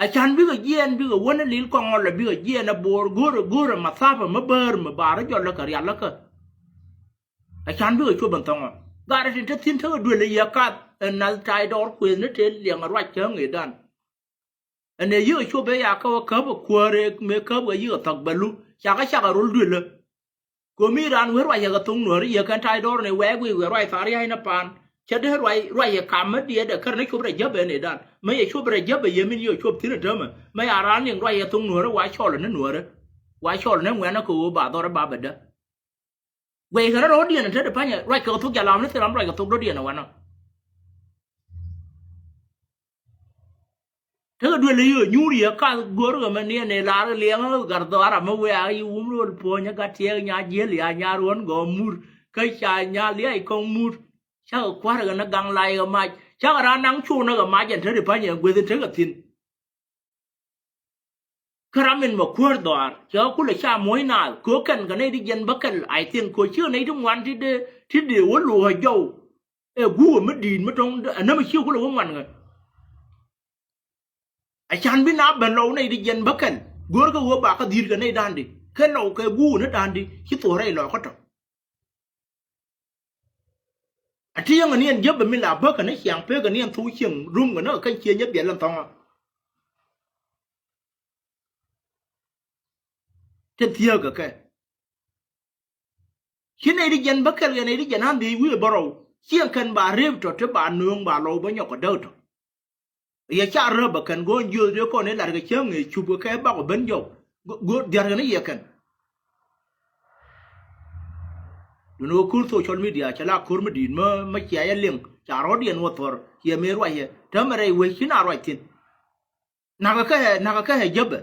Ɛ can bikɛ jiɛɛn bikɛ wänä lil kɔŋ ɔlɛ bikɛ jiɛɛn ɛ bo̱o̱r go̱rɛ go̱rɛ mathapä mä bäär mä baarä jɔlä kɛ rialä kä. Ɛ can bikɛ cop ɛn thɔŋɔ. Gat ɛ tin te thi̱n tekɛ duël ɛ yɛ kath ɛn nath ta̱a̱c dɔɔr kuëëth ni tëë liɛŋ ɛ ruac cäŋ ëëdan. Ɛn ëë yikɛ cop ëë ya kä wä käp ɛ kuäär ëë mëë käp ɛ yikɛ thɔk bɛ lu. Cakɛ cakɛ rol duëlä. Komi raan wee ruac yɛ kɛ thoŋ nuääri yɛ kɛn ta̱a̱c dɔɔr ni wɛɛk wi̱i̱ wɛ ruac thar ya̱c ni paan. Cɛ dee ruac ruac yɛ kam mi diɛɛdɛ kärɛ ni cop rɛ jäpɛ ni dan. Mi yɛ cop rɛ jäpɛ yɛ min yɛ cop thi̱n ɛ täämɛ. Mi ya raan liŋ ruac yɛ thoŋ nuääri wa cɔl ni nuääri. Wa cɔl ni ŋuɛ̈nä kɛ ɣöö ba dhɔr ɛ ba bɛ dä. Guɛc kɛ rɔ rɔ̱diɛn ɛ te di panyɛ ruac kɛ kɛ thok jalam ni thil ram ruac kɛ thok dɔ̱diɛn ɛ wanɔ. Tekɛ duël i̱ yio̱ nyuur yɛ kath go̱r kɛ mɛ niɛn i̱ lar kɛ liɛŋä gar dhɔara mɛ wea i̱ wum rol puɔ̱nyä gat tiɛɛk nya jiel ya nya ruɔ̱n gɔɔ mur. Kä ca nya liac kɔŋ mur. Cakɛ kua̱r kɛ ni gaŋ lay kɛ mac cakɛ raan naŋ cuunä kɛ mac ɛn te di panyɛ gueth in tekɛ thi̱n. Kä ram in mɛ kuäär dhɔaar cɛ ɣä kulɛ ca muɔ̱c naath kɛ ɣä kɛn kɛ nɛy ti jiɛn bäkɛl. I think kɛ ɣä cikɛ nɛy ti ŋuan ti dee ti dee wä lo̱o̱ ɛ jɔw. Ɛ guukɛ mi di̱i̱t mi tɔ̱ŋ ɛnämɛ ciɛ kulɛ wä ŋuan kɛ. Ɛ can bi na ben lɔw nɛy ti jiɛn bäkɛl go̱o̱rkɛ ɣöö bakä dhi̱i̱t kɛ nɛy da̱a̱n di kɛ lɔw kɛ guukɛ ni da̱a̱n di ci thok rɛy lɔɔkä tɔ̱. A ti yäŋ aniɛn jäpɛ mi la bäkɛ ni ciaŋ pek aniɛn thok cieŋ rum kɛ ni kɛ kɛn cie nyɛ biɛl ɛn thɔŋä. Tin thiääk kɛ kɛ ci nɛy ti jiɛn bäkɛl kɛ nɛy ti jiɛn an dhiec wi̱i̱ bärɔw. Cieŋ kɛn ba rep tɔ ti ba nööŋ ba lɔw bä nyɔk kɛ däk tɔ. Yɛ ca räp ɛ kɛn go̱o̱n jiöth dee kɔn i̱ lat kɛ cäŋ ëë cup kɛ kɛ bak ɔ ben jɔw. Go̱o̱r dhia̱r kɛn i̱ yɛ kɛn. Dun wä ko̱r social media cɛ la ko̱r mi di̱i̱t mä mä cia yɛ liŋ ca rɔ̱diɛn wä thuɔ̱r ciɛ mëë ruacɛ täämɛ rɛy wec ci na ruac thi̱n. Nakä kɛ nakä kɛ ɛ jäpɛ.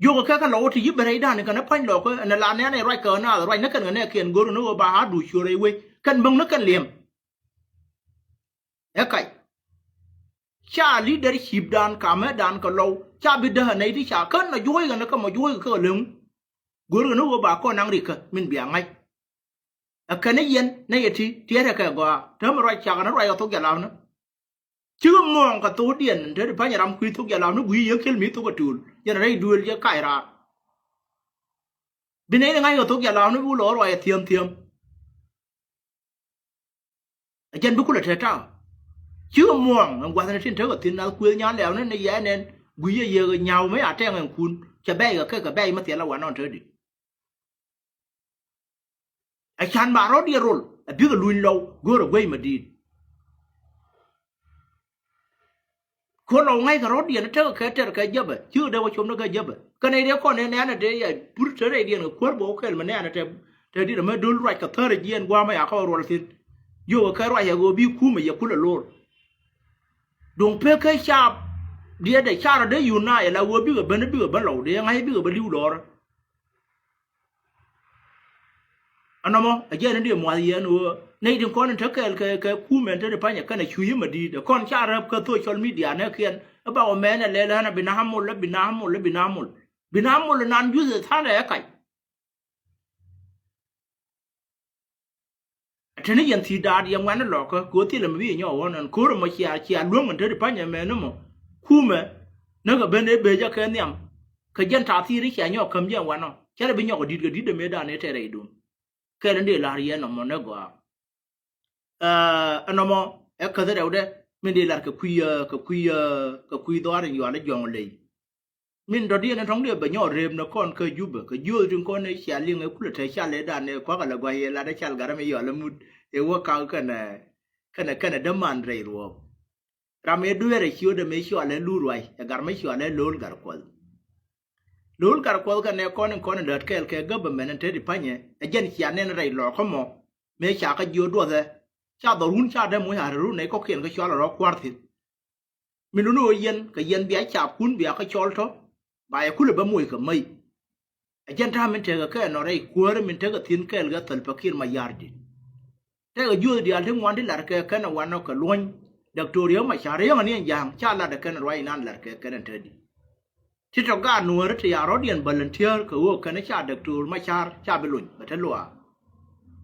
Jiökɛ kɛ kä lɔw ti yi ben rɛy da̱a̱n kɛn ɛ pa̱ny lɔkä ɛn ɛ la nɛn ɛ ruac kɛ naath ruac ni kɛn kɛ nɛɛkiɛn go̱r ni ɣöö ba ha̱a̱du ciöt rɛy wec kɛn bäŋ ni kɛn liɛm. Ɛ kac ca leadership dan kamɛ dan kɛ lɔw ca bi däk ɛ nɛy ti ca kän ɛ juɔ̱ɔ̱c kɛn kä mɔ juɔ̱ɔ̱c kɛ kä läŋ. Go̱r kɛn ɣöö ba kɔn naŋ rikä min bia ŋa̱c. Ɛ kɛn ni yɛn nɛ yɛ ti tiɛɛt ɛ kɛ gɔaa täämɛ ruac cakɛ ni ruac kɛ thok jalapni. Cikɛ muɔ̱ɔ̱ŋ kɛ thokdiɛn te ti pa̱ny ram kui̱ thok jalapni gui̱i̱ yek kiel mi thok ɛ tuul yɛn rɛy duëël jɛ kac raar. Bi nɛy ni ŋa̱c kɛ thok jalapni bi wä lɔ ruac ɛ thiäm thiäm. Ɛ jɛn bi kulɛ te ta̱a̱. Cikɛ muɔ̱ɔ̱ŋ ɛn gua̱thni tin tekɛ thi̱n nath kuëëth nyan lɛ̈ɛ̈u ni ni yɛ nɛn gui̱c yɛ yek nyaaw mi a tɛŋ ɛn kun cɛ bɛ̈ɛ̈c kɛ kɛ kɛ bɛ̈ɛ̈c mi thiɛl a wanɔn te di. Ɛ can ba rɔ̱diɛn rol ɛ bikɛ luny lɔw go̱o̱rɛ guey mɛ di̱i̱t. Ko̱n lɔw ŋa̱ckɛ rɔ̱diɛn tekɛ kɛ tɛr kɛ jäpɛ cikɛ dee wä cop ni kɛ jäpɛ. Kɛn ɛ dee kɔn ɛ nɛ̈nɛ dee yɛ pur te rɛydiɛn kɛ kuäär bä wä kɛl mɛ nɛ̈nɛ tɛ te di̱t ɛmɛ do̱l ruac kɛ thäär ɛ jiɛɛn gua̱a̱mɛ ya kä wä ruɔl thi̱n. Yio̱k ɛ kɛ ruac ɛ ɣöö bi kumɛ yɛ kulɛ lo̱r. Duŋ pek kä caap diɛtdɛ carɔ dee yun na yɛ la ɣöö bikɛ ben bikɛ ben lɔw dee ŋa̱c bikɛ ben li̱w lɔrä. Anɔmɔ a jiɛn in diɛ muath yɛn ɣöö nɛy tin kɔn in te kɛɛl kɛ kɛ kumɛn te ti panyɛ kɛn a cuc in ma di̱i̱t ɛ kɔn ca räp kä social media nɛkiɛn. Ɛ bak ɔ mɛn ɛ lɛl ɣän a bi na amol ɛ bi na amol ɛ bi na amol. Bi na amol nan juth ɛ tha̱a̱n ɛ kac. Teni yɛn thi̱i̱ daat yɛ ŋuɛ̈ni lɔkä kɛ ɣöö thilɛ mi bi yɛ nyɔk ɣɔ̱n ɛn ko̱r ɛmɔ cia cia luäŋ ɛn te ti panyɛ mɛni mɔ. Kumɛ näkɛ ben ëë becä kɛ nhiam. Kɛ jɛn ta̱a̱ thi̱i̱ri cia nyɔk käm jɛn wanɔ cɛ rɛ bi nyɔk ɛ di̱t kɛ di̱t ɛmɛ da̱a̱n ëë tɛrɛ idun. Kɛl in dee la̱r yɛ nɔmɔ nɛ gɔaa. Ɛ nɔmɔ ɛ käth rɛwdɛ min dee la̱r kɛ kui̱, kɛ kui̱, kɛ kui̱ dhɔaar in yual ɛ jɔ̱ɔ̱ŋ ley. Min dɔ̱diɛn in tɔ̱ŋ dee bɛ nyɔɔr rëëp ni kɔn kä Jubɛ kɛ jiöth tin kɔn ɛ cia liŋ ɛ kulɛ te cal ɛ dan ɛ kua̱k ala gua̱c ɛ lat ɛ cal gat ɛ mi yɔal ɛ mut ɛ wä kak kɛnɛ, kɛnɛ, kɛnɛ däman rɛy ruɔ̱ɔ̱p. Ram ëë dueerɛ ciötdɛ mëë cɔalɛ Lul Ruac ɛ gar mi cɔalɛ Lol Gatkuɔth. Lol Gatkuɔth kɛnɛ kɔn in kɔn in däät kɛɛl kɛ government in te di panyɛ ɛ jɛn cia nɛn rɛy lɔɔkä mɔ mëë ca kä jiö duɔthɛ. Ca dhɔrun ca däm wec a rɛrun nɛy kɔkiɛn kä cɔal a rɔ kua̱r thi̱n. Min luni ɣöö yɛn kɛ yɛn bia capkun bia kä cɔl tɔ ba yɛ kulɛ bä moc kɛ mäc. Ɛ jɛn ta̱a̱ min tekɛ kɛ nɔ rɛy kuäärä min tekɛ thi̱n kɛɛl kɛ Salva Kiir Mayardit. Tekɛ jiöth diaal ti ŋuan ti lat kɛ kɛn ɛ wanɔ kɛ luɔ̱ny Doctor Riek Machar Riek ni ɛn ja̱a̱ŋ ca lat ɛ kɛn ruac inan lat kɛ kɛn ɛ te di. Ti tɔ gaat nuääri ti ya rɔ̱diɛn volunteer kɛ ɣöö kɛn ca Doctor Machar ca bi luny bɛ te luaak.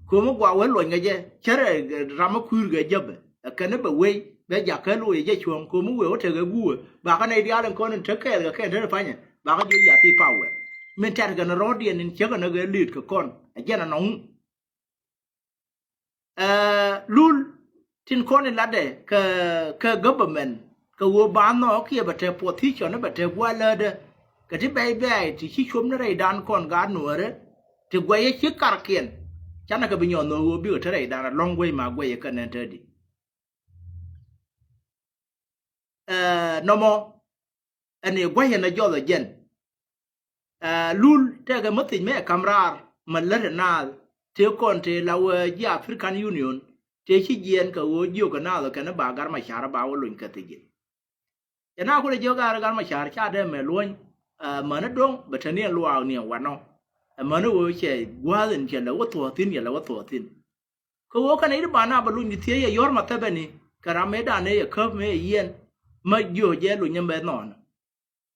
Kömi gua̱a̱ wee luɔny kɛ jɛ cärɛ ram mi kui̱r kɛ jäpɛ ɛ kɛn bɛ wei bɛ jakä loc ɛ jɛ cuɔ̱ŋ kömi wee wä tekɛ guuɛ bakä nɛy diaal in kɔn in te kɛɛl kɛ kɛn te di panyɛ bakä jiö yathi power. Min tɛ̈t kɛn rɔ̱diɛn in cäkɛ nä kɛ li̱i̱t kɛ kɔn ɛ jɛn anɔŋ. Ɛ Lul tin kɔn in latdɛ kɛ, kɛ government kɛ ɣöö ba nhɔɔk kiɛ bɛ te position bɛ te gua̱a̱ lätdä. Kɛ ti bɛy bɛy ti ci cuɔp ni rɛydan kɔn gaat nuäärä ti guɛyɛ ci karkiɛn. Canɛ kɛ bi nyɔɔth nhɔɔk ɣöö bikɛ te rɛydan alɔ̱ŋ guɛy ma guɛyɛ kɛ nɛn te di. Ɛ nɔmɔ ɛn ëë gua̱c ɛn ɛ jɔth ɛ jɛn. Ɛ Lul tekɛ mi thiec mi ɛ ka̱m raar mi lät ɛ naath tëë kɔn tëë la wee ji̱ African Union tëë ci jiɛɛn kɛ ɣöö jiök ɛ naath ɛ kɛn ba Gat Macar ba wä lony kɛ thiec in. Cɛ na kulɛ jiök Gat, Gat Macar ca dee mɛ luɔ̱ny. Ɛ mäni do̱ŋ bɛ te ni ɛ luaak ni ɛ wanɔ. Ɛ mäni ɣöö cɛ gua̱a̱th in cɛ lɛ wä thuɔ̱ɔ̱th thi̱n cɛ lɛ wä thuɔ̱ɔ̱th thi̱n. Kɛ ɣöö kɛn i̱ ti ba na bɛ luny thiec yɛ yɔ̱r Mathɛbɛni kɛ ram mëëdan ëë yɛ käp mëë yɛ yiɛn. Mä jiö jɛ luny ɛmɛ nhɔɔnä.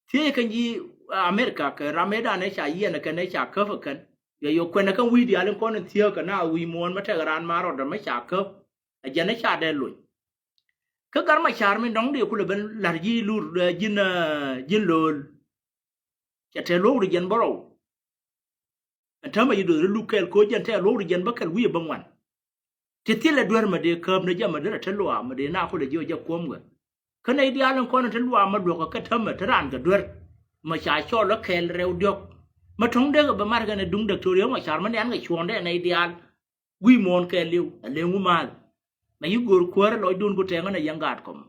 Thiec kɛn ji̱ America kɛ ram mëëdan ëë ca yiɛn ɛ kɛn ëë ca käp ɛ kɛn. Yɛ yɛ kuɛn ɛ kɛn wi̱i̱ diaal in kɔn in thiääk kɛ na wi̱i̱ muɔ̱ɔ̱n mä tɛk raan ma rɔɔdɛ mä ca käp. Ɛ jɛn ëë ca dee luny. Kä Gat Macar min dɔ̱ŋ dee kulɛ ben la̱r ji̱ Lul, ɛ ji̱n, ɛ ji̱n Lol. Cɛ tɛ̈ luɔ̱k ri jiɛn bärɔw. Ɛn täämɛ yi duɔth ri luk kɛɛl ko̱ jɛn tɛ̈ luɔ̱k ri jiɛn bä kɛl wi̱i̱ bä ŋuan. Ti thilɛ duer mɛ dee kääp ni jɛ mɛ derɛ te luaak mɛ dee na kulɛ jiɛ jɛ kuɔ̱m kɛ. Kä nɛy diaal in kɔn in te luaak mɛ duɔ̱kɛ kä täämɛ te raan kɛ duer. Mɛ ca cɔl ɛ kɛɛl rɛw diɔ̱k. Mɛ tuɔ̱ŋ dee kɛ bɛ mat kɛn ɛ duŋ Doctor Riek Macar mɛ nian kɛ cuɔ̱ɔ̱ŋdɛ ɛ nɛy diaal. Wi̱i̱ muɔ̱ɔ̱n kɛɛliw ɛ leŋ wi̱i̱ maath. Mɛ yi go̱o̱r kuäärä lɔcdun ku tɛŋä nɛ yɛn gaat kɔm.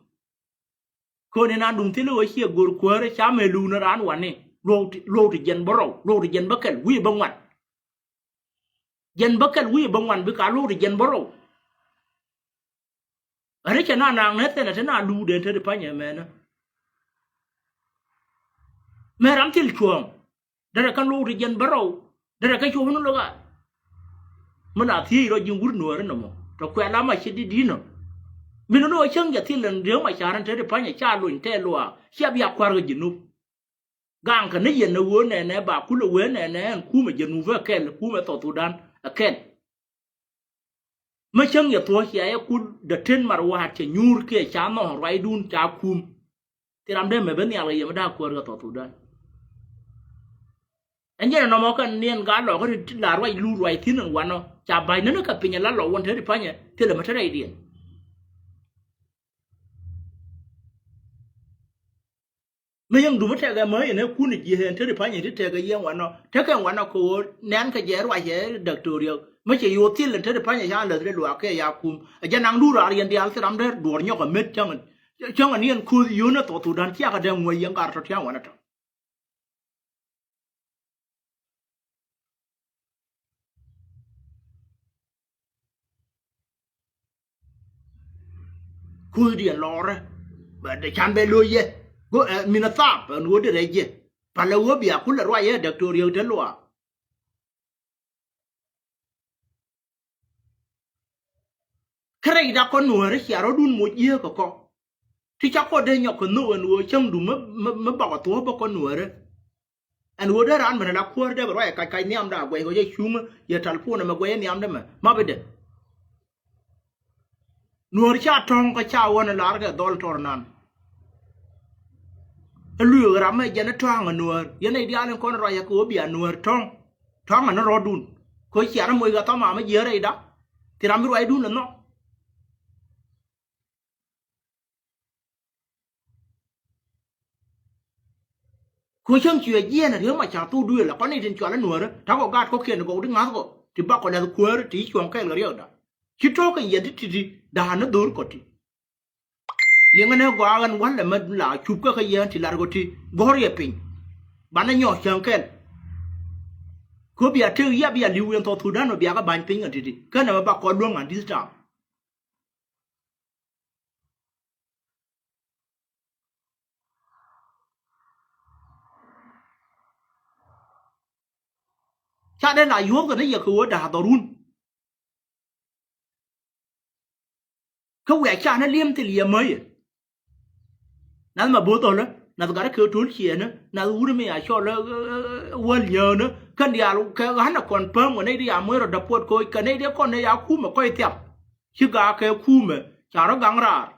Kööni na duŋ thilɛ ɣöö ciɛ go̱o̱r kuäärä ca mɛ luuni raan wani luɔ̱k ti, luɔ̱k ti jiɛn bärɔw luɔ̱k ti jiɛn bäkɛl wi̱i̱ bä ŋuan. Jiɛn bäkɛl wi̱i̱ bä ŋuan bikɛ a luɔ̱k ti jiɛn bärɔw. Ɣän cɛ na naaŋ nɛ thɛnɛ te na luukdɛn te ti panyɛ mɛnä. Mɛ ram thil cuɔ̱ɔ̱ŋ. Derɛ kɛn luɔ̱k ti jiɛn bärɔw. Derɛ kɛ cuɔ̱ɔ̱ŋ ni lo̱k a. Mi la thiec rɔ ji̱n wur nuääri nɔmɔ tɔ kuɛ la ma ci di̱t di̱t nɔ. Min ni wä cäŋ jɛ thil ɛn Riek Macar ɛn te ti panyɛ ca lony tɛɛ luaak cia bia kua̱r kɛ Jinub. Gaŋkɛ ni yɛn ɛ ɣöö nɛnɛ ba kulɛ wee nɛnɛ ɛn kumɛ Jinub ɛ kɛl kumɛ South Sudan ɛ kɛl. Mi cäŋ yɛ thuɔ̱ɔ̱c cia yɛ kul dee ten mar wa̱a̱t cɛ nyuur kiɛ ca nhɔɔk ruacdun ca kum. Thil ram dee mɛ ben nhial kɛ yɛ mi da̱a̱ kuäär kɛ South Sudan. Ɛn jɛn ɛ nɔmɔ kɛn niɛn gaa lɔkä ti la ruac lu ruac thi̱n ɛn wanɔ ca ba̱c nän kɛ piny ɛ la lɔ wän te ti panyɛ thilɛ mi te rɛydiɛn. Mi yäŋ dup mi tɛkɛ mä yɛn ɛ kun ji̱ ɣän te ti panyɛ ti tɛkɛ yɛn wanɔ tekɛ wanɔ kɛ ɣöö nɛn kɛ jɛ ruac ɛ Doctor Riek mi cɛ yo̱o̱ thil ɛn te ti panyɛ ca läth ri luaak kɛ ya kum. Ɛ jɛ naŋ duur raar yɛn diaal thil ram dee duɔ̱ɔ̱r nyɔk ɛ met cäŋ. Cäŋ ɛn yɛn ko̱o̱th yio̱n ɛ South Sudan ciakɛ dee ŋuäc yɛn kar tɔ tia̱a̱ŋ wanɔ tɔ. Kuthdiɛn lɔrä bɛ de can bɛ lo̱c yɛ. Go ɛ min a thap ɛn ɣöö di rɛc yɛ. Palɛ ɣöö bia kulɛ ruac yɛ Doctor Riek te luaak. Kä rɛy dak kɔn nuäärä cia rɔ̱dun moc jiääk kɛ kɔ. Ti ca kɔ dee nyɔk kɛ nhök ɛn ɣöö cäŋdu mi, mi, mi bakɔ thuɔ̱k bä kɔn nuäärä. Ɛn ɣöö dee raan mɛn ala kuäär dee kɛ ruac ɛ kac kac nhiamda a guɛc kɔ jɛ cuŋä yɛ talpon ɛmɛ guɛc ɛ nhiamdä mɛ ma bi dee. Nuäär ca tɔ̱ŋ kä ca ɣɔ̱n ɛ lar kɛ dhɔl tɔr nan. Ɛ lui̱k ram mɛ jɛn ɛ tɔ̱a̱ŋ ɛ nuäär yɛn ɛ diaal in kɔn ruac ɛ kɛ ɣöö bia nuäär tɔ̱ŋ. Tɔ̱a̱ŋ ɛ ni rɔ̱dun. Kɛ ɣöö ciaŋ moc kɛ thɔma mi jiääk rɛyda. Thil ram mi ruacdun lɛ nhɔk. Kɛ ɣöö cäŋ cuɛ jiɛɛn Riek Machar thok duëël ɛ kɔn ni tin cɔal i̱ Nuäärä, ta̱kɔ gaat kɔ̱kiɛn gɔw ti ŋa̱thkɔ ti bakɔ lɛth kuäärä ti cuɔ̱ŋ kɛɛl kɛ riɛkda. Ci tɔ̱ɔ̱k kɛ yɛn ti ti̱ti̱ da̱a̱n ni dho̱r kɔ ti. Liŋä ni gɔaa ɣän wa̱lɛ mi la cupkä kä yɛn ti lar kɔ ti gɔ̱r yɛ piny. Banɛ nyɔk cäŋ kɛl. Kɛ ɣöö bia tëk yia bia li̱w yɛn South Sudan ɔ bia kɛ ba̱ny piny kɛ ti̱ti̱. Kä nɛmɛ ba kɔn luäŋ an this time. Ca dee la yuɔ̱thkɛ ni yɛ kɛ ɣöö da̱a̱ dhɔrun. Kä wiaa ca ni li̱em thil yɛ mäyɛ. Nath ma bo̱o̱th ɣɔlä, nath gat kɛ to̱l ciɛɛnä, nath wut mi a cɔl, ɛ, ɛ, ɛ, wäl nyäänä. Kɛn diaal kɛ ɣän a confirm kɛ nɛy di a moc rɔ däpuɔt koc kɛ nɛy di kɔn nɛy a kumɛ kɔc thiap. Ci gaak kɛ kumɛ ca rɔ gaŋ raar.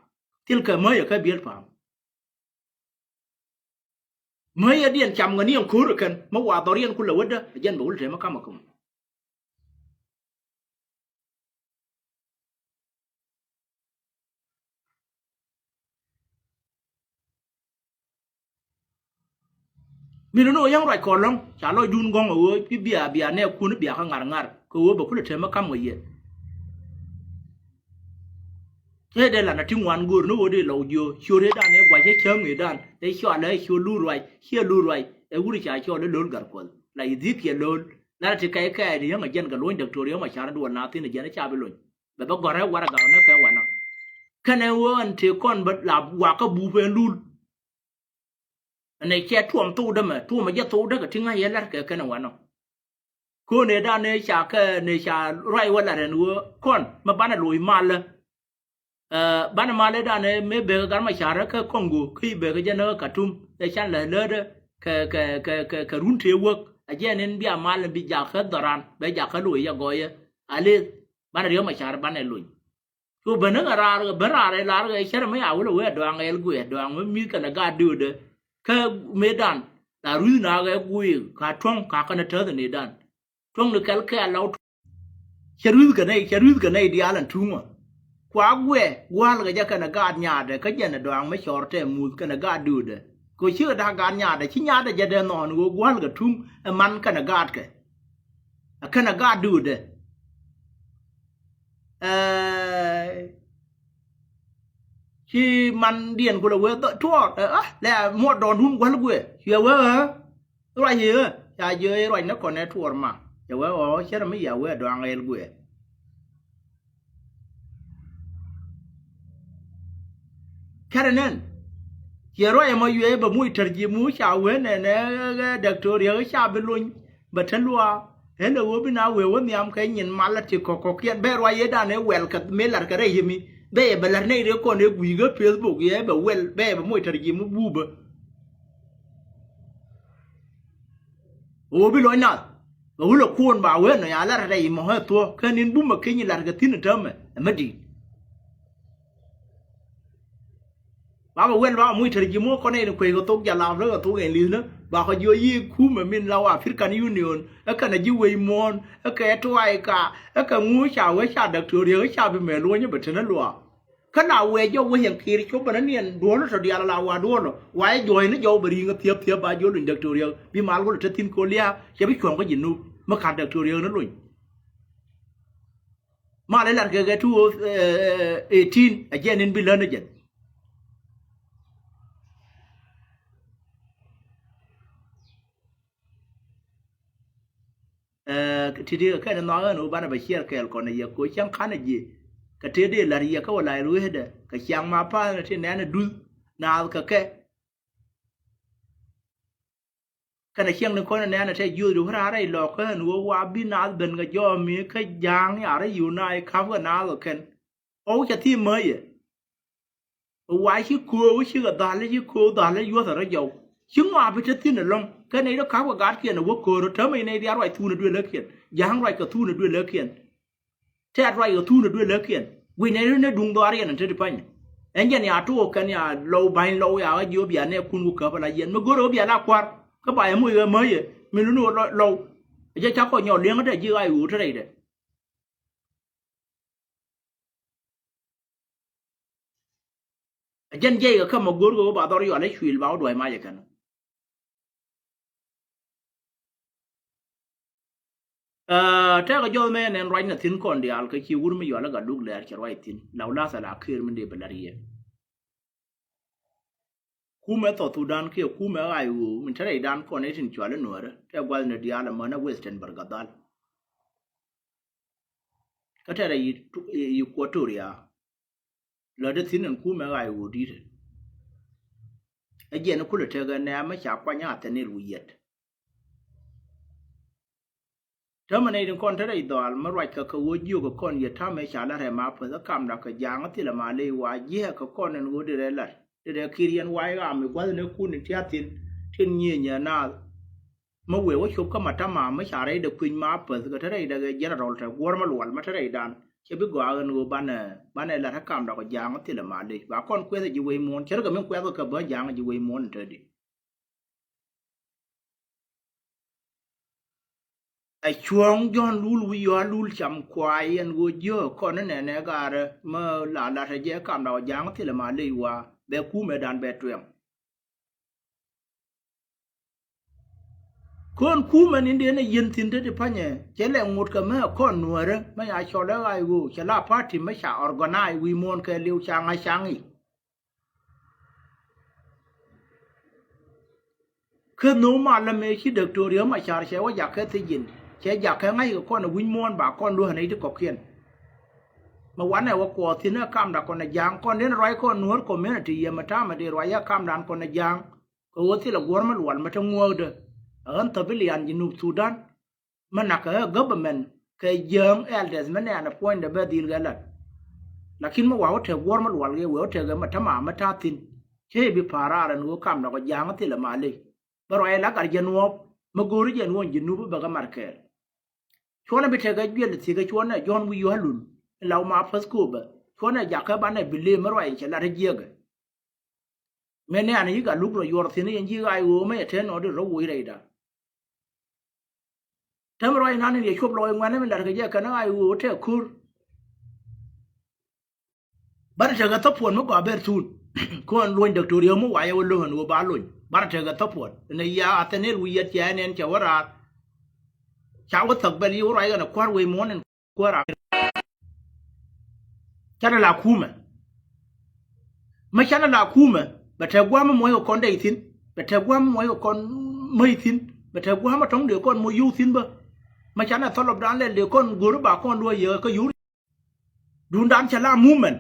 Thilkɛ mäyɛ kɛ biël pa̱a̱m. Mäyɛ diɛn cam ŋäni ɛn ko̱r ɛ kɛn mi wa dhɔriɛn kulɛ wädä ɛ jɛn bɛ wul tɛmɛ kamɛ kä mɔ. Min ni ɣöö yäŋ ruac kɔn lɔ̱ŋ ca lɔcdun gɔ̱ŋ ɛ ɣöö bi bia bia nɛɛkun bia kä ŋa̱r ŋa̱r kɛ ɣöö bɛ kulɛ tɛmɛ kam kɛ yɛ. Ëë dee lan a ti ŋuan go̱o̱r ni ɣöö dee lɔw jiö ciöt ëëdan ëë gua̱c ëë cäŋ ëëdan ëë cɔalɛ ëë ciöt lur ruac ciɛ lur ruac ëë wut ca cɔl ëë lo̱l gar kuɔth la Ethiopia lo̱l. Lan a ti kɛc kɛɛc ni yäŋ a jiɛn kɛ luɔ̱ny Diktor Riek Machar duɔl na thi̱n a jiɛn ëë ca bi luny. Bɛ bä gɔ̱rɛ warɛ gak ni kɛ wanɔ. Kɛnɛ ɣöö ɛn tëë kɔn bä la wakä bup ɛn lul. Ɛn ɛ cɛ tuɔm thokdä mɛ tuɔmɛ jɛ thokdä kɛ ti ŋa̱c yɛ la̱r kɛ kɛnɛ wanɔ. Ko̱n ëëdan ni ca kɛ ni ca ruac wä lat ɛn ɣöö kɔn mɛ banɛ loc malä. Ɛ, banɛ mal ëëdan ni mëë bekɛ gat ma carä kä Kɔŋgo kä i̱ bekɛ jɛ ni kä Katum ɛ can lɛ lätdä kɛ kɛ kɛ kɛ kɛ run tëë wäk. A jɛ ni bi a mal ni bi jakä dhɔran bɛ jakä loc yɛ gɔyɛ. A leth banɛ Riek Machar banɛ lony. Cu ben ni ŋa raar ɣä ben raar ɛ lar ɣä cärɛ mi a wälɛ wee a dɔaŋ ɣɛl guiɛ dɔaŋ mi mi̱th kɛnɛ gaat diöödɛ. Kä mëëdan la ruth na ɣɛ guiɛ ka tuɔ̱ŋ ka kɛnɛ täth ɛ nëëdan. Tuɔ̱ŋ ni kɛl kɛɛl la wä tuɔ̱ŋ. Cɛ ruth kɛ nɛy cɛ ruth kɛ nɛy diaal ɛn tuŋä. Kua guɛ gua̱a̱l kɛ jɛ kɛnɛ gaat nyaatdɛ kä jɛn ɛ dɔaŋ mi cɔɔr tɛ muth kɛnɛ gaat diöödɛ. Kɛ cikɛ da̱k gaat nyaatdɛ ci nyaatdɛ jɛ dee nhɔɔn ɣöö gua̱a̱l kɛ tuŋ ɛ man kɛnɛ gaatkɛ. Ɛ kɛnɛ gaat diöödɛ. Ɛɛ, ci mandiɛn kulɛ wee dhɔ tuɔɔr ɛ a lɛ a muɔt dɔɔndun gua̱l guɛ cuɛ wee ɣä. Ruac i̱ ɣä ca jiö i̱ ruac ni kɔn ɛ tuɔɔr ma cɛ wee ɣɔɔ cärɛ mi ya wee dɔaŋ ɣɛl guɛ. Kɛrɛ nɛn ciɛ ruac ɛmɔ yuɛ bɛ muc tɛr ji̱ mu ca wee nɛn ɛ ɣɛ dɛktoria ɣä ca bi lony. Bɛ te luaak ëë lɛ ɣöö bi na wee wä nhiam kɛ nyin malä ti kɔ̱kɔ̱kiɛn bɛ ruac yetdan ëë wɛl kɛ mëë la̱r kɛ rɛy yemi. Bɛ yɛ bɛ la̱r nɛy rɛy kɔn ëë gui̱i̱k ɣä Facebook yɛ bɛ wɛl bɛ yɛ bɛ moc tɛr ji̱ mi buupä. Ɣöö bi lɔc nath bɛ wulɛ kuɔn ba wee nɔ ya la̱r rɛy mɔ ɣä thuɔ̱k kä ni̱n bumä keny la̱r kɛ thi̱n ɛ täämɛ ɛ mi di̱i̱t. Ba bɛ wɛl ba bɛ muc tɛr ji̱ muɔ̱k kɔn ɛn kueckɛ thok jalap lä kɛ thok ɛn li̱thni ba kɔ jiɔ yiëë kumɛ min la wä African Union ɛ kɛnɛ ji̱ wec muɔ̱ɔ̱n ɛ kɛ tuay ka ɛ kɛ ŋu ca wee ca däktoria ɛ ca bi mɛ luɔ̱nyä bɛ te ni luaak. Kä la wee jɔw wec ɛn kiir cop bɛ ni niɛn duɔ̱ɔ̱n tɔ diaal la wa duɔ̱ɔ̱n lɔ wa jɛ juɔ̱ɔ̱cni jɔw bɛ ri̱i̱ŋ ɛ thiäp thiäp ba jiɔ luny däktoria bi mal wä lɛ te thi̱n ko̱ lia̱a̱ cɛ bi cuɔ̱ŋ kä ji̱ nup mi ka̱t däktoria ni luny. Mal ilat kɛ kɛ two oh eighteen a jɛ nin bi län a jɛn. Ɛ, ti̱ti̱ kɛ kɛn in nhɔakä ɛn ɣöö banɛ bɛ ciɛɛr kɛɛl kɔn ɛ yɛ koc cäŋ ka̱n ɛ ji̱. Kɛ tëë dee la̱r yɛ kä wä la̱r wecdɛ kɛ ciaŋ ma pa̱a̱n ɛ ti nɛn ɛ duth naath kɛ kɛ. Kɛnɛ ciɛŋ ni kɔn ɛ nɛn ɛ tɛ jiöthdu kä raar rɛy lɔɔkä ɛn ɣöö wa bi naath ben kɛ jɔɔmi kä ja̱a̱ŋ ya̱r ɛ yio̱w naath ka̱pkɛ naath ɔ kɛn. Ɣɔw cɛ thi̱i̱ mäyɛ. Wa ci köö wä cikɛ dhal ci köö dhal yuɔ̱th ɛ rɔ jɔw. Ci ŋɔak bi te thi̱n ɛlɔ̱ŋ kɛ nɛy rɔ ka̱pkɛ gatkiɛn ɛ wä köör ɔ täämɛ nɛy diaal ruac thuun ɛ duël läkiɛn. Ja̱a̱ŋ ruac kɛ thuun ɛ duël läkiɛn. Tɛ̈t ruac kɛ thuun ɛ duël läkiɛn guic nɛy rɔ ni duŋ dhɔaar yɛn ɛ te ti pa̱nyɛ. Ɛn jɛn ya tuɔɔk kɛn ya lɔw ba̱ny lɔw ya ɣä jiö bia nɛɛkun ku käp ala yɛn mi go̱rɛ ɣä bia la kua̱r. Kä ba yɛ moc ɣä mäyɛ mi luni ɣä lɔw. Ɛ jɛ ca kɔ nyɔk liɛŋä te ji̱ ɣa̱c ɣöö te rɛydɛ. Ɛ jɛn jiɛc kɛ kä mɛ go̱o̱r kɛ ɣöö ba dhɔr yual ɛ cuil ba wä dua̱c mac ɛ kɛn. Aa, tɛkɛ jɔth mɛ nɛn ruacnɛ thi̱n kɔn diaal kɛ ci wur mi yual ɛ Gatluak Dɛr cɛ ruac thi̱n la wä la̱thɛ la kër min dee bɛ la̱t yɛ. Kumɛ South Sudan kiɛ kumɛ ɣa̱c ɣöö min te rɛydan kɔn i̱ tin cual i̱ Nuäärä tɛ gua̱thni diaal ɛmänä Western Bargadhal. Kä tɛrɛ yi, yi Equatoria. Lɔcdä thi̱n ɛn kumɛ ɣa̱c ɣöö di̱t. Ɛ jiɛn kulɛ tekɛ nɛɛmä ca kuany a thɛn il wi̱i̱ yɛt. Täämɛ nɛy tin kɔn te rɛy dhɔaal mi ruac kɛ kɛ ɣöö jiök kɛ kɔn yɛ ta̱mɛ ca la rɛm a päth ɛ kamda kɛ ja̱a̱ŋ thilɛ ma ley wa jiɛɛk kɛ kɔn ɛn ɣöö di rɛ lat di rɛ kir yɛn wa i̱ ɣaam i̱ gua̱th ni kun in tia̱thin tin nyieenyɛ naath. Mi wëë wä cop kä ma ta̱ma mi ca rɛydɛ kui̱ny ma päth kɛ te rɛydɛ kɛ general te guɔ̱r ma lual ma te rɛydan cɛ bi gɔaa ɣän ɣöö banɛ banɛ lat ɛ kamda kɛ ja̱a̱ŋ thilɛ ma ley ba kɔn kuɛth ɛ ji̱ wec muɔ̱ɔ̱n cɛ rɛ kɛ min kuɛth kɛ kɛ bä ja̱a̱ŋ ji̱ wec muɔ̱ɔ̱n in te di. Ɛ cuɔ̱ɔ̱ŋ Jɔ̱ɔ̱n Lul wi̱i̱ yɔ̱a̱ Lul cam kuay ɛn ɣöö jiöök kɔn ni nɛnɛ gaarä mä la latɛ jɛ kamda wä ja̱a̱ŋ thilɛ ma ley wa bɛ kumɛ dan bɛ tuɛŋ. Kɔn kumɛ ni den ɛ yien thi̱n te ti pa̱nyɛ cɛ lɛ ŋot kɛ mä kɔn Nuäärä mä ya cɔl ɛ ɣa̱c ɣöö cɛ la party mä ca organize wi̱i̱ muɔ̱ɔ̱n kɛ liw ca ŋa̱c ca ŋi̱i̱c. Kä nhök malä mëë ci Diktor Riek Macar cɛ wä jakä thi̱ji̱n cɛ jakä ŋa̱ckɛ kɔn ɛ wi̱c muɔ̱ɔ̱n ba kɔn luäk nɛy ti kɔ̱kiɛn. Mɛ wanɛ wä kuɔth thi̱n ɛ kamda kɔn ɛ ja̱a̱ŋ kɔn den ruac kɔn Nuäär community yɛ mɛ ta̱a̱mɛ dee ruac ɛ kamdan kɔn ɛ ja̱a̱ŋ. Kɛ ɣöö thilɛ guɔ̱r mi lual mi te ŋuääkdä ɛ ɣän thäpilian Jinub Thudan. Mi nakä ɛ government kɛ jiäŋ elders mi nɛɛn ɛ puɔ̱nydɛ bɛ dhil kɛ lat. Lakin mi wa wä tɛk guɔ̱r mi lual kɛ wee wä tɛk ɛ mɛ tama mi ta̱a̱ thi̱n. Cä i̱ bi pa̱a̱r raar ɛn ɣöö kamdɛ kɔ ja̱a̱ŋ thilɛ ma ley. Bä ruac ɛ la gat jɛ nuɔ̱ɔ̱p mi go̱o̱ri jɛ nuɔ̱ɔ̱n ji̱ nup bɛ kɛ mat kɛɛl. Cuɔ̱nɛ bi tɛk ɛ juɛl thiek ɛ cuɔ̱nɛ Jɔ̱ɔ̱n wi̱i̱ yɔ̱a̱ lul in la wä ma päth kööbä cuɔ̱nɛ jakä banɛ bi lëë mi ruac in cɛ lat ɛ jiäkɛ. Mëë nɛ̈ɛ̈n yi̱k a luk rɔ yuɔr thi̱n yɛn ji̱ ɣaac ɣöö mëë yɛ te nɔɔdi rɔ woc rɛyda. Täämɛ ruac nan in yɛ cuɔp lɔɔc ŋuɛ̈nɛ min la̱t kɛ jɛ kɛn ɣaac ɣöö tɛk ko̱r. Banɛ tekɛ thäpuɔn mi gɔaa ber thuun. Kɔn luɔ̱ny Diktor Riek mi wacɛ wä lo̱k ɛn ɣöö ba lony banɛ tekɛ thäpuɔn. Ɛn ɛ ya Athɛnil wi̱i̱ yɛt cia ɛn ɛn cɛ wä raar. Ca wä thäk bɛl yi wä ruac ɣän ɛ kua̱r wec muɔ̱ɔ̱n ɛn. Kuäär a canɛ la kumɛ. Mä canɛ la kumɛ bɛ tɛ gua̱a̱m muɔ̱c kɛ kɔn dɛy thi̱n. Bɛ tɛ gua̱a̱m muɔ̱c kɛ kɔn mäc thi̱n. Bɛ tɛ gua̱a̱m a tɔ̱ŋ dee kɔn muɔ̱c yio̱w thi̱n bä. Mä canɛ thɔlɔpdan lɛl dee kɔn go̱ri ba kɔn luɔ̱c yɛ kä yio̱w. Duundan cɛ la mumɛn.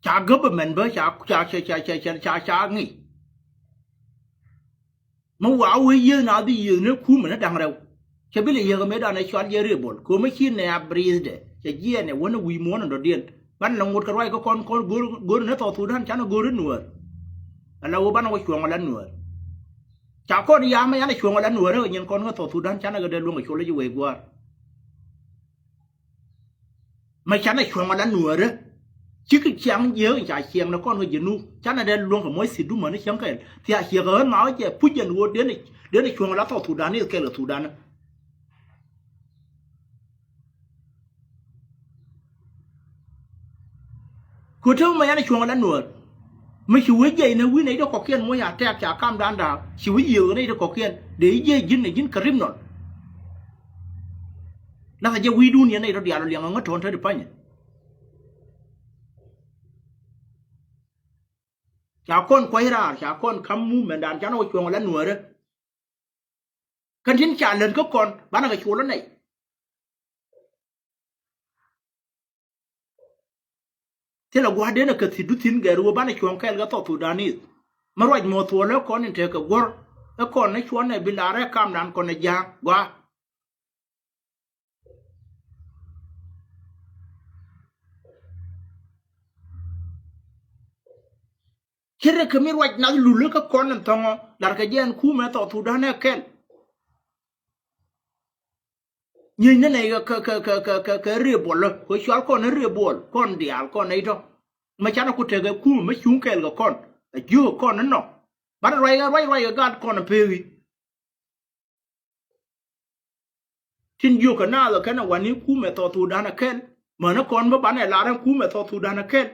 Ca government bä ca ca ca ca ca ca ca ŋi̱i̱c. Mi wa wee yieth na bi yieth ni kumɛ ni da̱ŋ rɛw. Cɛ bi lɛ yieth kɛ mëëdan ɛ cɔal jɛ rebel kɛ mi ci nɛ a breathe dɛ cɛ jiɛɛn ɛ wänɛ wi̱i̱ muɔ̱ɔ̱n in dɔ̱diɛn. Banɛ lɛ ŋot kɛ ruac kä kɔn kɔn go̱r go̱r ni South Sudan canɛ go̱r ni Nuäär. Ala wä banɛ wä cuɔ̱ŋ ala Nuäär. Ca kɔn ya̱a̱m yan ɛ cuɔ̱ŋ ala Nuäär ɛ nyin kɔn kä South Sudan canɛ kɛ dee luäŋ kɛ cuɔl ji̱ wec gua̱a̱r. Mɛ canɛ cuɔ̱ŋ ala Nuäärä. Cikɛ ciaŋ jiääk in ca ciɛŋ ni kɔn kä Jinub canɛ dee luäŋ kɛ muɔ̱c thi̱t dumä ni cäŋ kɛɛl thia ciɛ kɛ ɣän ma wä jɛ puc jɛn ɣöö den den cuɔ̱ŋ ala South Sudan ni kɛɛl kɛ Sudan. Kɛ ɣöö te mɛ yan cuɔ̱ŋ ala Nuäär. Mi ci wee jiɛc ni wi̱n nɛy ti kɔ̱kiɛn muɔ̱c a tɛk ca kamdan da̱a̱k ci wee yiëëk nɛy ti kɔ̱kiɛn dee jiɛc ji̱n ni ji̱n criminal. Lathɛ jɛ wi̱i̱dun yɛn nɛy tɔ diaal ɔ liɛŋ ɔ ŋä tɔ̱ɔ̱n te di pa̱nyɛ. Ca kɔn kua̱c raar ca kɔn ka̱m mumɛndan canɛ wä cuɔ̱ŋ ala Nuäärä. Kɛn tin ca lät kä kɔn banɛ kɛ cuɔl ɔ nɛy. Thilɛ gua̱a̱r den ɛ kɛ thi̱t du thi̱n gɛr ɣöö banɛ cuɔ̱ŋ kɛɛl kɛ South Sudanese. Mi ruac mɔ thuɔl ɛ kɔn in tekɛ guɔ̱r ɛ kɔn ɛ cuɔ̱n ɛ bi laar ɛ kamdan kɔn ɛ ja̱a̱ŋ gua̱a̱r. Ce̱t rɛ kɛ mi ruac nath lul kä kɔn in thɔŋɔ lar kɛ jɛ ɛn kumɛ South Sudan ɛ kɛl. Nyieny ni nɛy kɛ kɛ kɛ kɛ kɛ kɛ riɛbuɔl kä cual kɔn ni riɛbuɔl kɔn diaal kɔn nɛy tɔ. Mɛ canɛ ku tekɛ kumɛ mɛ cuŋ kɛɛl kɛ kɔn a jiök kɔn ni nɔ. Banɛ ruac kɛ ruac ruac kɛ gaat kɔn in peethi. Tin jiök kɛ naath ɛ kɛn ɛ wani kumɛ South Sudan ɛ kɛl. Mänä kɔn bä banɛ lar ɛn kumɛ South Sudan ɛ kɛl.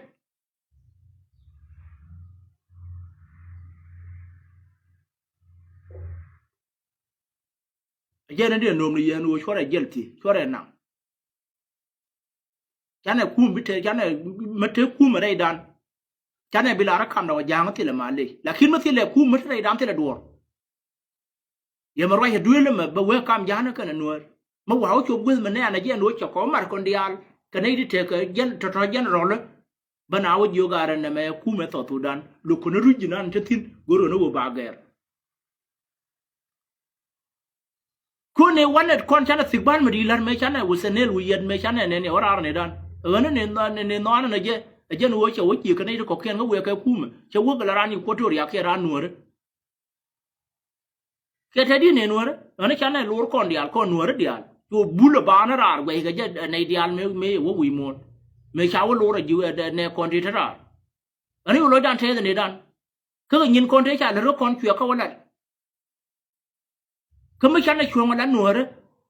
Ɛ jɛn ɛ diɛ nööm ni yɛn ɣöö cuɔrɛ jiɛl thi cuɔrɛ naŋ. Canɛ kum bi te canɛ mä te kum rɛydan. Canɛ bi lar ɛ kamdɛ wä ja̱a̱ŋ thilɛ malec lakin mä thilɛ kum mä te rɛydan thilɛ duɔ̱ɔ̱r. Yɛ mɛ ruac ɛ duël ɛmɛ bɛ wee kam ja̱a̱ŋ kɛnɛ nuäär. Mä wa̱a̱ wä cop gueth mɛ nɛɛn ɛ jɛn wä cɛ kɔ mar kɔn diaal kɛ nɛy ti tekɛ jɛn tɔ̱tɔ̱ jɛn rɔlä. Bä na wä jiök a rɛn nɛmɛ ɛ kumɛ South Sudan lo̱k kɔn ruc ji̱n an te thi̱n go̱r ɣän ɛ wä ba gɛr. Kön ëë wanɛ kɔn canɛ thik ban mi di la̱t mëë canɛ wä sɛ nel wä yɛt mëë canɛ nɛn yɛ wä raar ni dan. Ɣän ni ni nɔanɛ nɛ jɛ ɛ jɛn ɣöö cɛ wä ciek kɛ nɛy ti kɔ̱kiɛn kä wëë kɛ kumɛ cɛ wä kɛ la raan Equatoria kiɛ raan nuäärä. Kɛ te di ni nuäärä ɣän canɛ lo̱r kɔn diaal kɔn nuäärä diaal. Cu bul ɛ baanä raar guɛc kɛ jɛ nɛy diaal mëë mëë wä wi̱i̱ muɔ̱ɔ̱n mëë ca wä lo̱r ɛ ji̱ ɛ nɛ kɔn ti te raar. Ɣän i̱ wä lo̱cdan tɛth ni dan. Kä kɛ nyin kɔn tëë ca lät rɔ kɔn cuɛ kä wä lat. Kä mi canɛ cuɔ̱ŋ ala nuäärä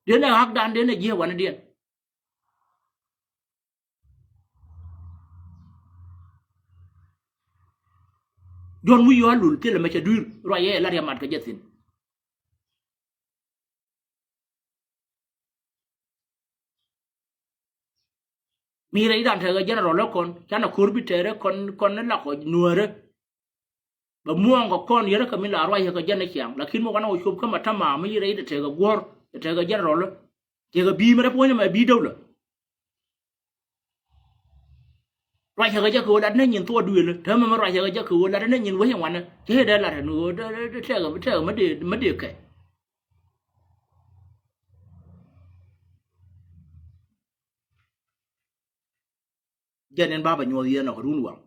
denɛ ɣakdan denɛ jiɛ wanɛ diɛn. Jɔn wi̱c yɔ alul thilɛ mɛ cɛ dui̱r ruac yɛ lat yɛ mat kɛ jɛ thi̱n. Mi rɛy dan tekɛ general ɛ kɔn canɛ ko̱r bi tɛɛrɛ kɔn kɔn ni lakɔ nuäärä. Bɛ muɔ̱ɔ̱ŋ kɛ kɔn yɛrɛ kɛ mi la ruac kɛ jɛn ni ciaŋ lakin mi wanɛ wä cop kä ma tama mi rɛy tekɛ guɔ̱r tekɛ general. Tekɛ bi̱i̱ mi rɛ puɔ̱nyɛ mɛ bi̱i̱ däwlä. Ruac kɛ jɛ kɛ ɣöö lat ni nyin thuɔɔk duëël täämɛ mi ruac kɛ jɛ kɛ ɣöö lat ni nyin wec in wanɛ cɛ dee lat ni ɣöö tekɛ tekɛ mi dee mi dee kɛ. Jɛn in bapɛ nyuɔth yɛn ɔ kɛ run waŋ.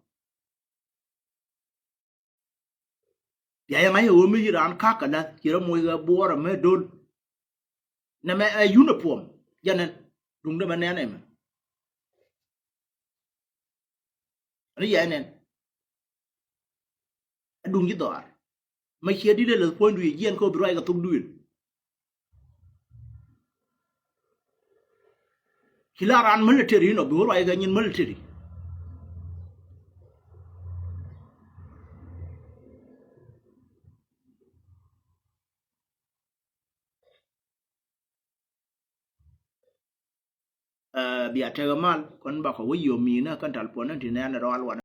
Bia yɛ ŋa̱c ɛ ɣöö mi ci raan ka̱k kɛ la̱th ci rɔ moc ɣɛ buɔɔr ɛmɛ do̱l. Nɛmɛ ɛ uniform jɛn ɛn duŋdɛ mɛ nɛn ɛmɛ. Ani yɛ nɛn. Aduŋ ji̱ dhɔaar. Ma ciɛ di̱t ɛ läth puɔ̱nydu yɛ jiɛn kä bi ruac kɛ thok duëël. Ci la raan military inɔ bi wä ruac kɛ nyin military. Bia tekɛ mal kɔn bakɔ wä yio̱mi̱i̱nä kɛn tal puɔ̱nä ti nɛɛn rɔal wanɛ.